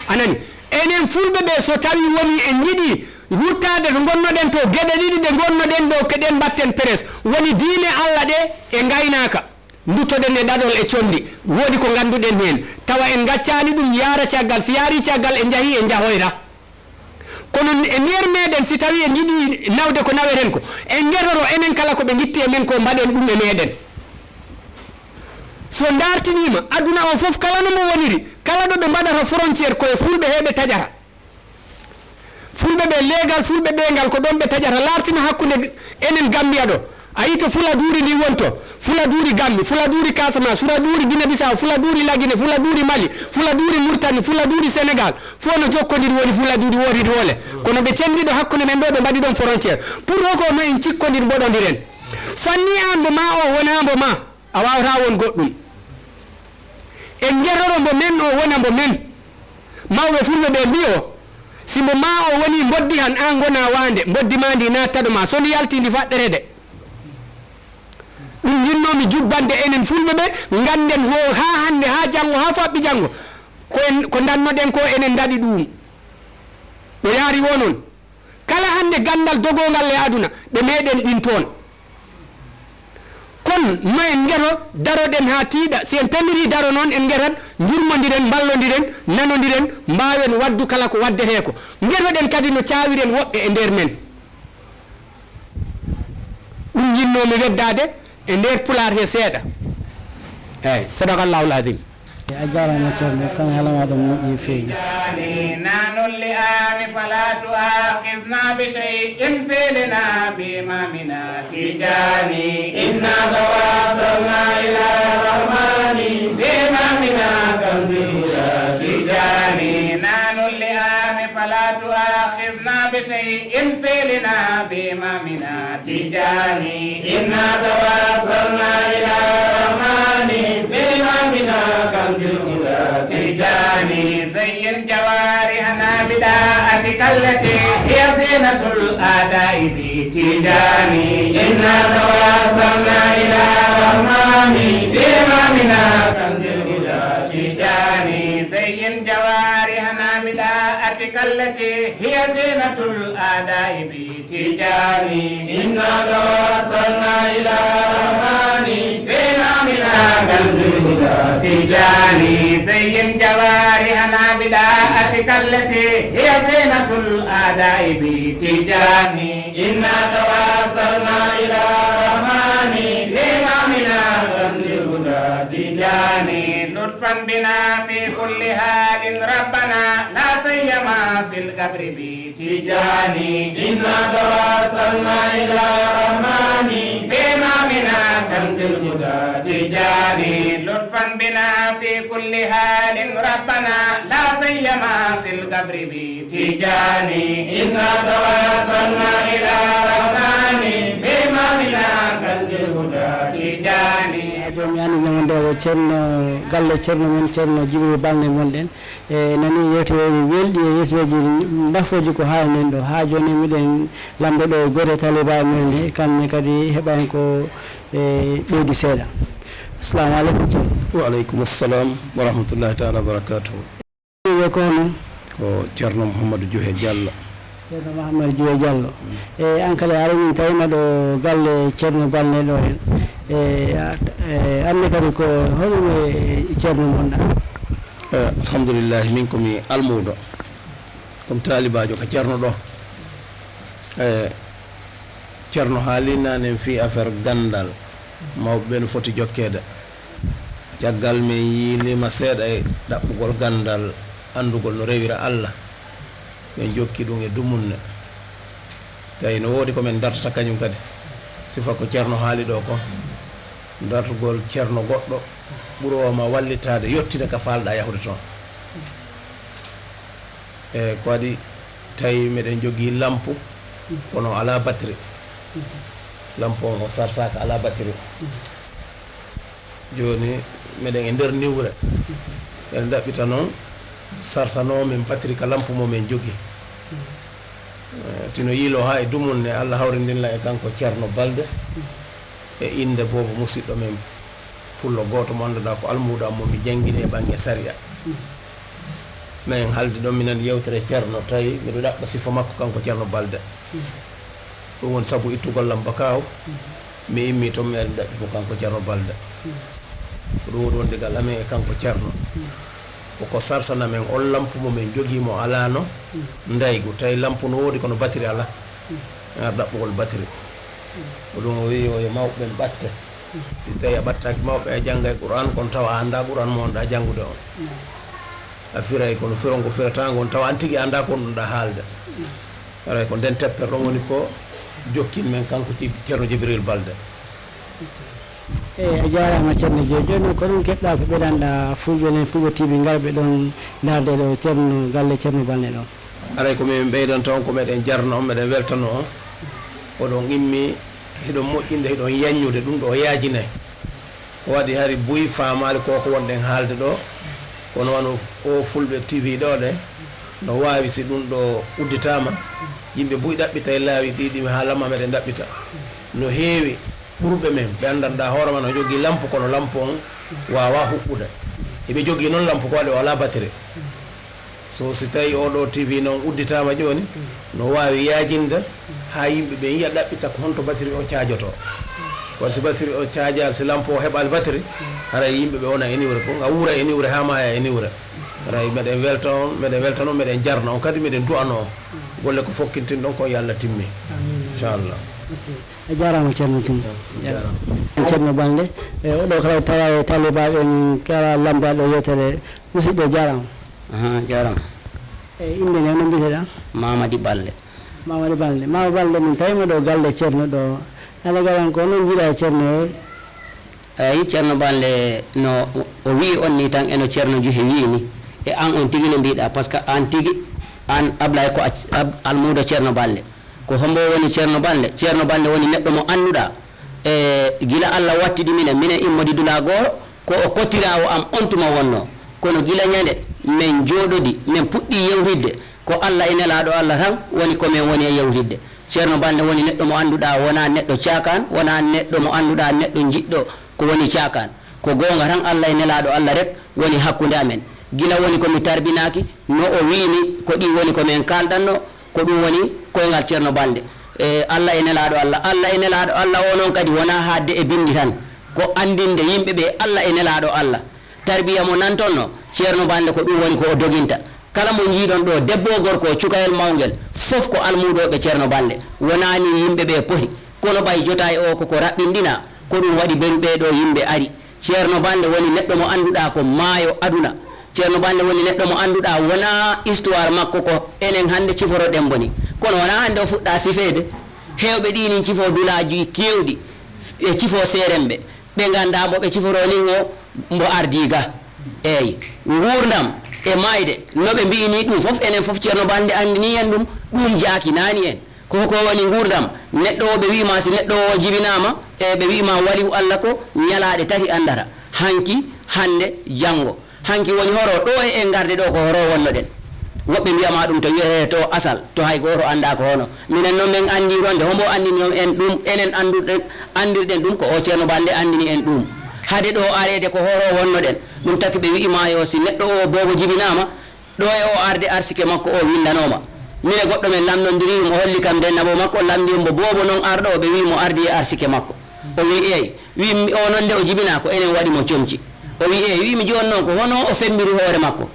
A nani? Enen fulɓe ɓe, so tawi woni en njiɗi ruttaade to ngonnoɗen to, geɗe ɗiɗi ɗe ngonnoɗen ɗo, keɗen mbatten presse. Woni diine Allah ɗe e ngaynaaka. Nduttoɗen e ɗaɗol e conndi. Woodi ko ngannduɗen heen. Tawa en ngaccaani ɗum yaara caggal. Si yaari caggal, en njahii, en njahoyra. Kono e nder meeɗen, si tawii en njiɗii nawde ko naweten ko, en ngeroro enen kala ko ɓe ngitti e men ko, mbaɗen ɗum e meeɗen. So ndaartiniima, aduna o fof kala no mo woniri, kala ɗo ɓe mbaɗata frontière, ko e fulɓe he ɓe taƴata. Fulɓe ɓe leegal, fulɓe ɓe ngal, ko ɗoon ɓe taƴata. Laartino hakkunde enen Gambia ɗo. A yii to fula duuri ndi wonto, fula duuri Gambi, fula duuri Casamance, fula duuri Guinée Bissau, fula duuri Lagine, fula duuri Mali, fula duuri Murtani, fula duuri Sénégal. Fof no jokkondiri, woni fula duuri wootiri wole. Kono ɓe cenndi ɗo hakkunde men ɗo, ɓe mbaɗi ɗoon frontière. Pour hoko no en cikkondir, mboɗondiren. Fanni aan mbo ma o wona mbo ma, a waawataa won goɗɗum. En ngeroro mbo men o wona mbo men. Mawɓe fulɓe ɓe mbiyo, si mbo ma o woni mboddi han, aan ngona waande, mboddi ma ndi naatta ɗo ma. So ndi yalti, ndi faɗɗere de. Ɗum njinnoomi jubbande enen fulɓe ɓe, ngannden ho haa hannde, haa janngo, haa faɓɓi janngo. Ko en, ko ndannoɗen ko enen ndaɗi ɗum. Ɗo yaari wo noon. Kala hannde ganndal dogongal e aduna, ɓe meeɗen ɗin toon. Kon no en ngeto, daroɗen haa tiiɗa. Si en pellirii daro noon, en ngetat, njurmondiren, mballondiren, nanondiren, mbaawen waɗdu kala ko waɗdetee ko. Ngetoɗen kadi no caawiren woɓɓe e nder men. Ɗum njinnoomi weddaade e nder Pulaar he seeɗa. Eey, sadaqallahul azim. A jaaraama, Ceerno, kan haala maaɗa moƴƴi feewi. نحن اللئام فلا تؤاخذنا بشيء فعلنا بإمامنا تيجاني. إنا توسلنا إلى الرحمن بإمامنا كنز الهدى تيجاني. نحن اللئام فلا تؤاخذنا بشيء فعلنا بإمامنا تيجاني. إنا توسلنا إلى الرحمن بإمامنا كنز الهدى تيجاني. زين جوارحنا بداعتك التي هي زينة الأدائب تيجاني. إنا توسلنا إلى الرحمن بإمامنا كنز الهدى تيجاني. زين جوارحنا بداعتك التي هي زينة الأدائب تيجاني. إنا توسلنا إلى الرحمن بإمامنا كنز الهدى تيجاني. زين جوارحنا بداعتك التي هي زينة الأدائب تيجاني. إنا توسلنا إلى الرحمن بإمامنا كنز الهدى تيجاني. لطفا بنا في كل حال ربنا لا سيما في القبر بتيجاني. إنا توسلنا إلى الرحمن بإمامنا كنز الهدى تيجاني. لطفا بنا في كل حال ربنا لا سيما في القبر بتيجاني. إنا توسلنا إلى الرحمن بإمامنا كنز الهدى تيجاني. Joom yani ñamande o Ceerno, galle Ceerno men Ceerno Jibril Balde ngonɗen. E nani yewtereeji welɗi e yewtereeji mbafooji ko haalnen ɗo. Haa jooni miɗen lamndo ɗo e gooto e taalibaaɓe men ɗe, kamne kadi heɓa en ko e ɓeydi seeɗa. Assalamu aleykum, Ceerno. Wa aleykum assalam wa rahmatullahi taala wa barakatuhu. Wiye ko hono? Ko Ceerno Mouhamadou Diohe Diallo. Ceerno Mouhamadou Diohe Diallo. E an kadi, a ari min tawima ɗo galle Ceerno Balde ɗo hen. E, a, e, anne kadi ko hoɗum e Ceerno ngonɗa? Eh, alhamdulillahi, min ko mi almuudo, ko mi taalibaajo ka Ceerno ɗo. Eh, Ceerno haali nane fii affaire ganndal, mawɓe ɓe no foti jokkeede. Caggal min yiiliima seeɗa e ɗaɓɓugol ganndal, anndugol no rewira Alla, min jokki ɗum e dumunne. Tawi no woodi ko min dartata kañum kadi, sifa ko Ceerno haali ɗo ko, dartugol Ceerno goɗɗo ɓuroowo ma wallitaade, yottina ka faalɗaa yahude toon. E ko waɗi tawi meɗen jogii lampu, kono alaa batiri. Lampu on o sarsaaka, alaa batiri. Jooni meɗen e nder niwre. Meɗen ɗaɓɓita noon sarsanoo men batiri ka lampu mo men jogii. Eh, tino yiiloo haa e dumunne, Allah hawrindinla e kanko Ceerno Balde. E innde boobo musiɗɗo men pullo gooto mo annduɗaa ko almuudo am mo mi janngini e baŋnge sariya. Men haaldi ɗon, mi nani yewtere Ceerno, tawi miɗo ɗaɓɓa sifa makko kanko Ceerno Balde. Ɗum woni sabu ittugol lam Bakaaw. Mi immi toon, mi ari mi ɗaɓɓi mo kanko Ceerno Balde. Ko ɗum woni wondigal amen e kanko Ceerno. Ko ko sarsana men on lampu mo men jogii mo alaano ndaygu. Tawi lampu no woodi kono batiri alaa. En ar ɗaɓɓugol batiri. Ko ɗum o wi'i o yo mawɓe ɓen ɓatte. Si tawi a ɓattaaki mawɓe, a janngay Qur'aan, kono tawa a anndaa Qur'aan mo wonɗaa janngude on. A firay kono firongo firataa ngon, tawa an tigi a anndaa ko wonɗaa haalde. Haray ko nden teppere ɗon woni ko jokkin men kanko Ceerno Jibril Balde. Eyi, a jaaraama Ceerno Jojo. Jooni noon ko ɗum keɓɗaa ko ɓeydanɗaa Fulɓe nen, Fulɓe T V ngarɓe ɗon ndaarde ɗo Ceerno, galle Ceerno Balde ɗon. Haray ko min ɓeydanta on ko meɗen jarna on, meɗen weltano on. Oɗon immi, hiɗon moƴƴinde, hiɗon yaññude, ɗum ɗo yaajinay. Ko waɗi hari buy faamaali ko ko wonɗen haalde ɗo, kono wano o Fulɓe T V ɗo ɗe, no waawi si ɗum ɗo udditaama, yimɓe buy ɗaɓɓita e laawi ɗiɗi haa lama meɗen ɗaɓɓita. No heewi ɓurɓe men, ɓe anndanɗaa hoore ma no jogii lampu, kono lampu on waawaa huɓɓude. Hiɓe jogii noon lampu ko waɗi o alaa batiri. So si tawi oɗo T V noon udditaama jooni, no waawi yaajinde haa yimɓe ɓe yiya ɗaɓɓita ko honto batiri o caajotoo. Kono si batiri o caajaali, si lampu o heɓaali batiri, haray yimɓe ɓe wona e niwre fof, nga wuura e niwre haa maaya e niwre. Haray meɗen welta on, meɗen weltano, meɗen jarna on kadi, meɗen du'ano on. Golle ko fokkintin ɗon kon yo Allah timmi. Amiin. Inchallah. Ok. A jaaraama Ceerno Tine. A jaaraama. Ceerno Balde, e oɗo kala tawa e taalibaaɓe en kala lamndaaɗo yewtere, musidɗo jaaraama. Aha, jaaraama. E innde nde, no mbiyeteɗaa? Mamadi Balde. Mamadi Balde. Mama Balde, min tawima ɗo galle Ceerno ɗo. Alagaran ko non njiɗa Ceerno e? Eyi, Ceerno Balde no o wi'i on ni tan, e no Ceerno Juhe wi'i ni. E an on tigi no mbiɗa, parce que an tigi, an Ablaye ko ac-, ab-, almuudo Ceerno Balde. Ko hombo woni Ceerno Balde? Ceerno Balde woni neɗɗo mo annduɗa. E gila Allah wattidi minen, minen immodi dula gooro, ko o kottirawo am on tuma wonno. Kono gila ñande men jooɗodi, men puɗɗi yewridde, ko Allah e Nelaaɗo Allah tan woni ko men woni e yewtidde. Ceerno Balde woni neɗɗo mo annduɗaa wonaa neɗɗo caakaan, wonaa neɗɗo mo annduɗaa neɗɗo jiɗɗo ko woni caakaan. Ko goonga tan, Allah e Nelaaɗo Allah rek woni hakkunde amen. Gila woni ko mi tarbinaaki, no o wiini, ko ɗi woni ko men kaaldanno, ko ɗum woni koyngal Ceerno Balde. E Allah e Nelaaɗo Allah, Allah e Nelaaɗo Allah o noon kadi wonaa haadde e binndi tan, ko anndinde yimɓe ɓe Allah e Nelaaɗo Allah. Tarbiya mo nantonno, Ceerno Balde ko ɗum woni ko o doginta. Kala mo njiiɗon ɗo, debbo o gorko o, cukayel mawngel, fof ko almuudooɓe Ceerno Balde. Wonaa ni yimɓe ɓe poti, kono ɓay jotaay o koko raɓɓinɗina, ko ɗum waɗi beru ɓee ɗo yimɓe ari. Ceerno Balde woni neɗɗo mo annduɗaa ko maayo aduna. Ceerno Balde woni neɗɗo mo annduɗaa wonaa histoire makko ko enen hannde ciforoɗen mbo ni. Kono wonaa hannde o fuɗɗa sifeede. Heewɓe ɗi nin cifo dulaaji keewɗi, e cifo seeremɓe. Ɓe nganndaa mbo ɓe ciforoo nin o, mbo ardii ga. Eey, nguurndam e maayde, no ɓe mbi'i ni, ɗum fof, enen fof Ceerno Balde anndini en ɗum, ɗum jaakinaani en. Ko ko woni nguurndam? Neɗɗo o ɓe wi'i ma, si neɗɗo o jibinaama, e ɓe wi'i ma waliyu Allah ko ñalaaɗe tati anndata, hanki, hannde, janngo. Hanki woni horo, ɗo e en ngarde ɗo ko horo wonnoɗen. Woɓɓe mbi'a ma ɗum to wiyetee to asal, to hay gooto anndaa ko hono. Minen noon men anndii ɗon de, hombo anndini en ɗum? Enen annduɗen, anndirɗen ɗum ko o Ceerno Balde anndini en ɗum. Hade ɗo areede ko horo wonnoɗen. Ɗum taki ɓe wi'i ma yo si neɗɗo o boobo jibinaama, ɗo e o arde arsike makko o winndanooma. Mine goɗɗo men lamnondirii ɗum, o holli kam nde nabo makko, lamndii mbo boobo noon arɗo o, ɓe wi'i mo ardi e arsike makko. O wi'i eey, wi'i mi, o noon nde o jibinaa ko enen waɗi mo comci. O wi'i eey, wi'i mi jooni noon ko hono o femmbiri hoore makko.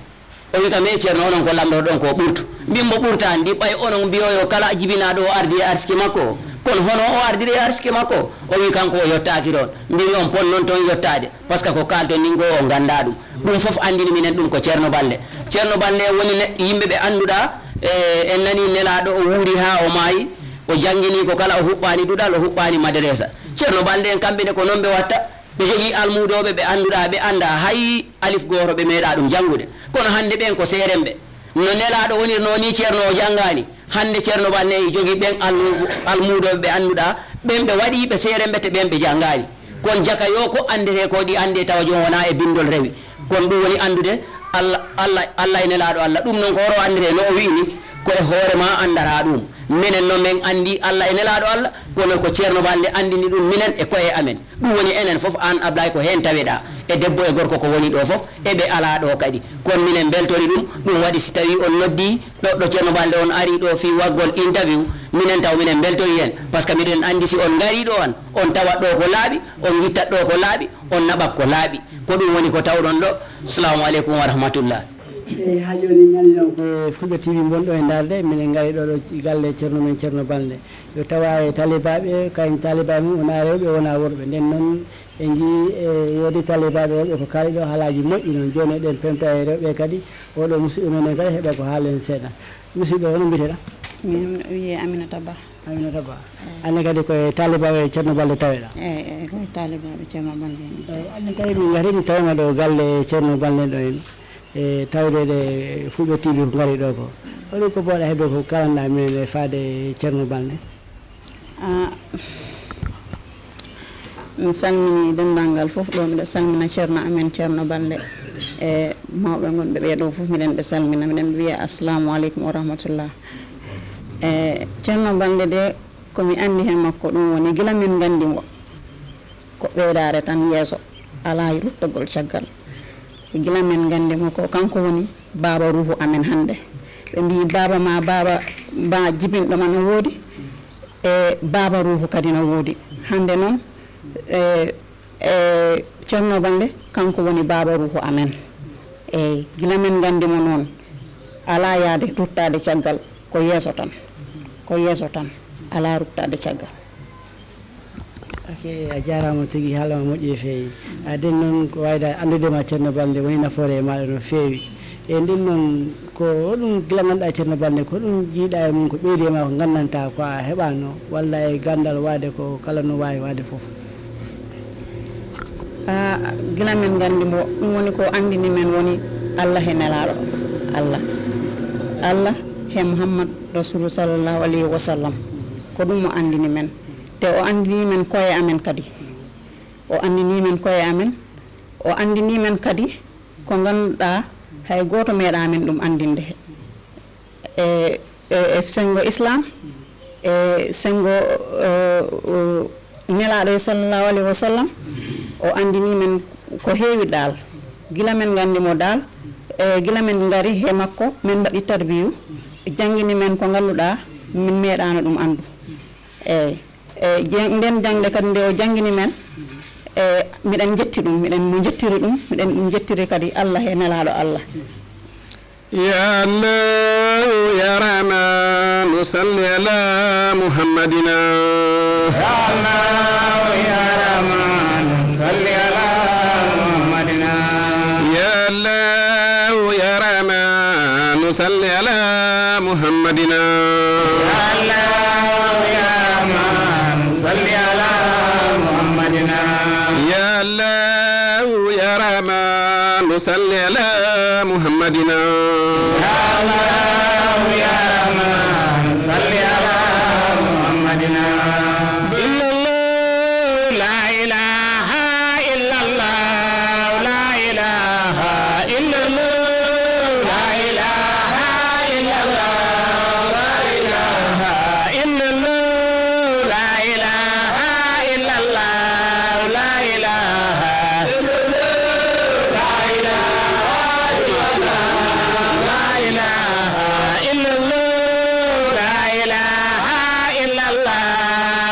O wi'i kam, "Ee Ceerno, onon ko lamndotoɗon ko ɓurtu." Mbin mbo ɓurtaani ndi, ɓay onon mbiyoyo kala jibinaaɗo o ardi e arsike makko o. Kono hono o ardiri e arsike makko o? O wi'i kanko o yottaaki toon. Mbimi on pon noon toon yottaade, parce que ko kaalton nin ko o nganndaa ɗum. Ɗum fof anndini minen ɗum ko Ceerno Balde. Ceerno Balde woni ne-, yimɓe ɓe annduɗaa, e, en nanii Nelaaɗo o wuuri haa o maayi, o janngini ko kala, o huɓɓaani duɗal, o huɓɓaani madaresa. Ceerno Balde en kamɓe ne ko noon ɓe watta. Ɓe jogii almuudooɓe ɓe annduɗaa, ɓe anndaa hay alif gooto, ɓe meeɗaa ɗum janngude. Kono hannde ɓeen ko seeremɓe. No Nelaaɗo wonirnoo nii, Ceerno o janngaani. Hannde Ceerno Balde e jogii ɓen almu-, almuudooɓe ɓe annduɗaa, ɓen ɓe waɗii ɓe seeremɓe te ɓen ɓe janngaani. Kono jaka yo ko anndetee ko ɗi anndee tawa joom wonaa e binndol rewi. Kono ɗum woni anndude Alla, Alla, Alla e Nelaaɗo Alla. Ɗum noon ko hoto anndetee no o wi'i ni, ko e hoore maa anndataa ɗum. Minen noon men anndi Alla e Nelaaɗo Alla, kono ko Ceerno Balde anndini ɗum minen e ko'e amen. Ɗum woni enen fof, aan Ablaye, ko heen taweɗaa, e debbo e gorko ko woni ɗo fof, e ɓe alaa ɗo kadi. Kono minen mbeltori ɗum, ɗum waɗi si tawii on noddii ɗo, ɗo Ceerno Balde on arii ɗo fii waggol interview, minen taw minen mbeltori heen. Par ce que miɗen anndi si on ngarii ɗo han, on tawat ɗo ko laaɓi, on ngittat ɗo ko laaɓi, on naɓat ko laaɓi. Ko ɗum woni ko tawɗon ɗo. Salamu aleykum wa rahmatullah. Eyi, haa jooni mi anndi noon ko Fulɓe T V ngonɗo e ndaarde, minen ngari ɗo, ɗo galle Ceerno men Ceerno Balde. Yo tawa e talibaaɓe, kayen talibaaɓe mum wonaa rewɓe, wonaa worɓe. Nden noon en njii e woodi talibaaɓe worɓe ko kaali ɗo haalaaji moƴƴi noon. Jooni eɗen pemta e rewɓe kadi, oɗo musidɗo men en kadi heɓa ko haalen seeɗa. Musidɗo, hono mbiyeteɗaa? Min wiyee Aminata Ba. Aminata Ba. Anne kadi ko e talibaaɓe Ceerno Balde taweɗaa? Eyi, eyi, ko e talibaaɓe Ceerno Balde min. Eyi, anne kadi min ngari, min tawima ɗo galle Ceerno Balde ɗo en. E tawde ɗe Fulɓe T V ko ngari ɗo ko. Hoɗum ko mbawɗaa heɓde ko kalanɗaa minen e faade Ceerno Balde? Ah, mi salmini denndaangal fof ɗo. Miɗo salmina Ceerno amen Ceerno Balde e mawɓe ngonɓe ɓee ɗo fof, miɗen ɓe salmina, miɗen ɓe wiya assalamu aleykum wa rahmatullah. E Ceerno Balde de, ko mi anndi heen makko ɗum woni gila min nganndi mo ko ɓeydaare tan yeeso, alaa e ruttagol caggal. Gila min nganndi mo ko kanko woni baaba ruuhu amen hannde. Ɓe mbii baaba ma, baaba ma jibinɗo ma no woodi, e baaba ruuhu kadi no woodi. Hannde noon, e, e Ceerno Balde, kanko woni baaba ruuhu amen. Eyi, gila min nganndi mo noon, alaa yahde ruttaade caggal, ko yeeso tan. Ko yeeso tan, alaa ruttaade caggal. Ok, a jaaraama tigi, haala ma moƴƴi no feewi. A, nden noon ko waawde anndude ma Ceerno Balde woni nafoore e maaɗa no feewi. E nden noon ko hoɗum gila ngannduɗaa Ceerno Balde, ko hoɗum njiiɗaa e mum ko ɓeydi e ma ko nganndantaa ko a heɓaano, walla e ganndal waade ko kala no waawi waade fof? Ah, gila min nganndi mo, ɗum woni ko anndini men woni Allah e Nelaaɗo Allah. Allah e Muhammad Rasulu sallallahu alayhi wa sallam. Ko ɗum o anndini men. Te o anndini men koye amen kadi. O anndini men koye amen. O anndini men kadi ko ngannduɗaa hay gooto meeɗaa men ɗum anndinde. E, e, e senngo Islam, e senngo, e, o, Nelaaɗo e sallallahu alayhi wa sallam, o anndini men ko heewi daal. Gila men nganndi mo daal, e gila men ngari he makko, men mbaɗi tarbiyu, janngini men ko ngannduɗaa min meeɗaano ɗum anndu. Eyi. E, je-, nden jaŋde kadi nde o janngini men, e, miɗen njetti ɗum, miɗen mo njettiri ɗum, miɗen ɗum njettiri kadi Allah e Nelaaɗo Allah. يا الله يا رحمن صل على محمدنا. يا الله يا رحمن صل على محمدنا. يا الله يا رحمن صل على محمدنا. يا الله يا رحمن صل على محمدنا. يا الله يا رحمن صل على محمدنا. يا الله يا رحمن صل على محمدنا. إلا الله، لا إله إلا الله، لا إله إلا الله، لا إله إلا الله، لا إله إلا الله، لا إله إلا الله، لا إله إلا الله، لا إله إلا الله، لا إله إلا الله، لا إله إلا الله.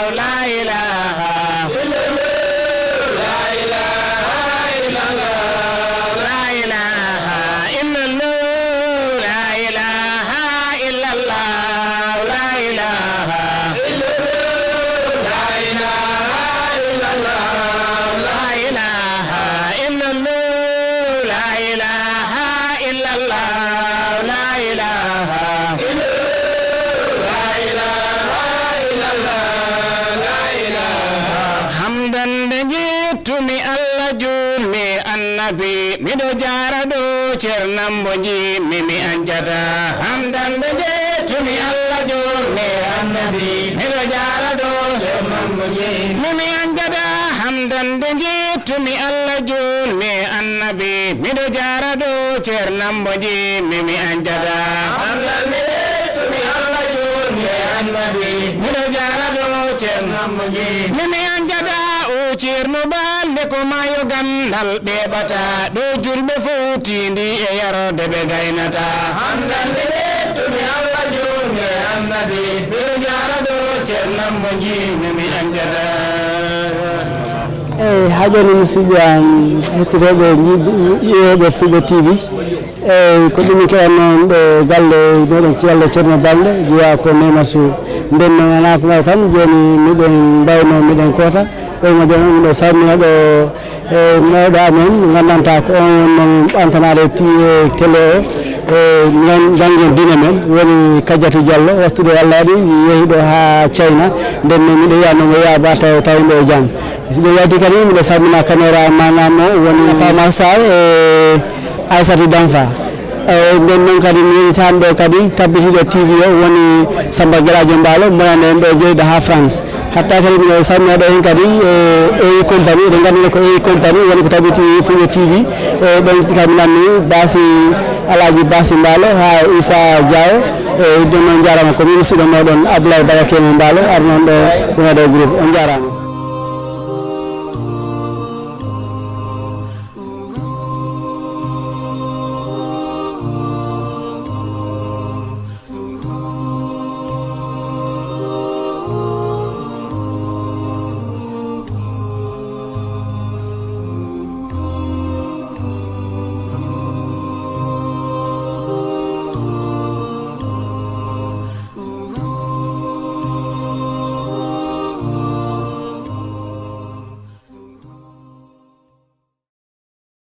Tumi Allah juulmi annabi, miɗo jaara ɗo cernambo njiimi mi anjata. Hamdande njeetumi Allah juulmi annabi, miɗo jaara ɗo cernambo njiimi mi anjata. Hamdande njeetumi Allah juulmi annabi, miɗo jaara ɗo cernambo njiimi mi anjata. Hamdande njeetumi Allah juulmi annabi, miɗo jaara ɗo cernambo njiimi mi anjata. O ceerno balde ko maayo gandal ɓeɓata, ɗo julɓe fow tindi e yarde ɓe gaynata. Handande ɓe tumi Allah juulmi annabi, ɓe jaara ɗo ceernam mo njiimi mi anjata. Eyi, haa jooni, musidɓe am hettotooɓe, yiɗ-, yi'ooɓe Fulɓe T V, eyi, ko ɗum min keɗan noon ɗo galle meɗen Ceerno Balde, jeyaa ko Neema Sow. Nden noon, alaa ko ngaɗa tan, jooni miɗen mbayno, miɗen koota. Ɗo mo jam, ɗo salmina ɗo, e, mawɗo amen, ngandanta ko on woni noon ɓantanaade ti-, e, télé o, e, ngan-, janngen diine men, woni Kadiatou Diallo, wattude Allah waɗi, yehi ɗo haa China, nden noon miɗo yiya noon o yaha ba taw, tawi mbo e jam. So ɗum yalti kadi, miɗo salmina caméra manam o woni Pama Sarr, e, Aissatou Danfa. E, nden noon kadi mi woni tan ɗo kadi tabbitiiɗo T V o woni Samba Geladio Mbaalo, mbonan en ɗo jeyɗo haa France. Hatta kadi miɗo salmina ɗo heen kadi, e, Eri Company, eɗen nganndi ko Eri Company woni ko tabiti Fulɓe T V, e, ɗon kadi mi nanni Basi, Alaaji Basi Mbaalo haa Issa Diawo, e, ɗum noon njaaraama ko min musidɗo mooɗon Abdoulaye Barakemo Mbaalo, arnoon ɗo wonade e groupe. On njaaraama.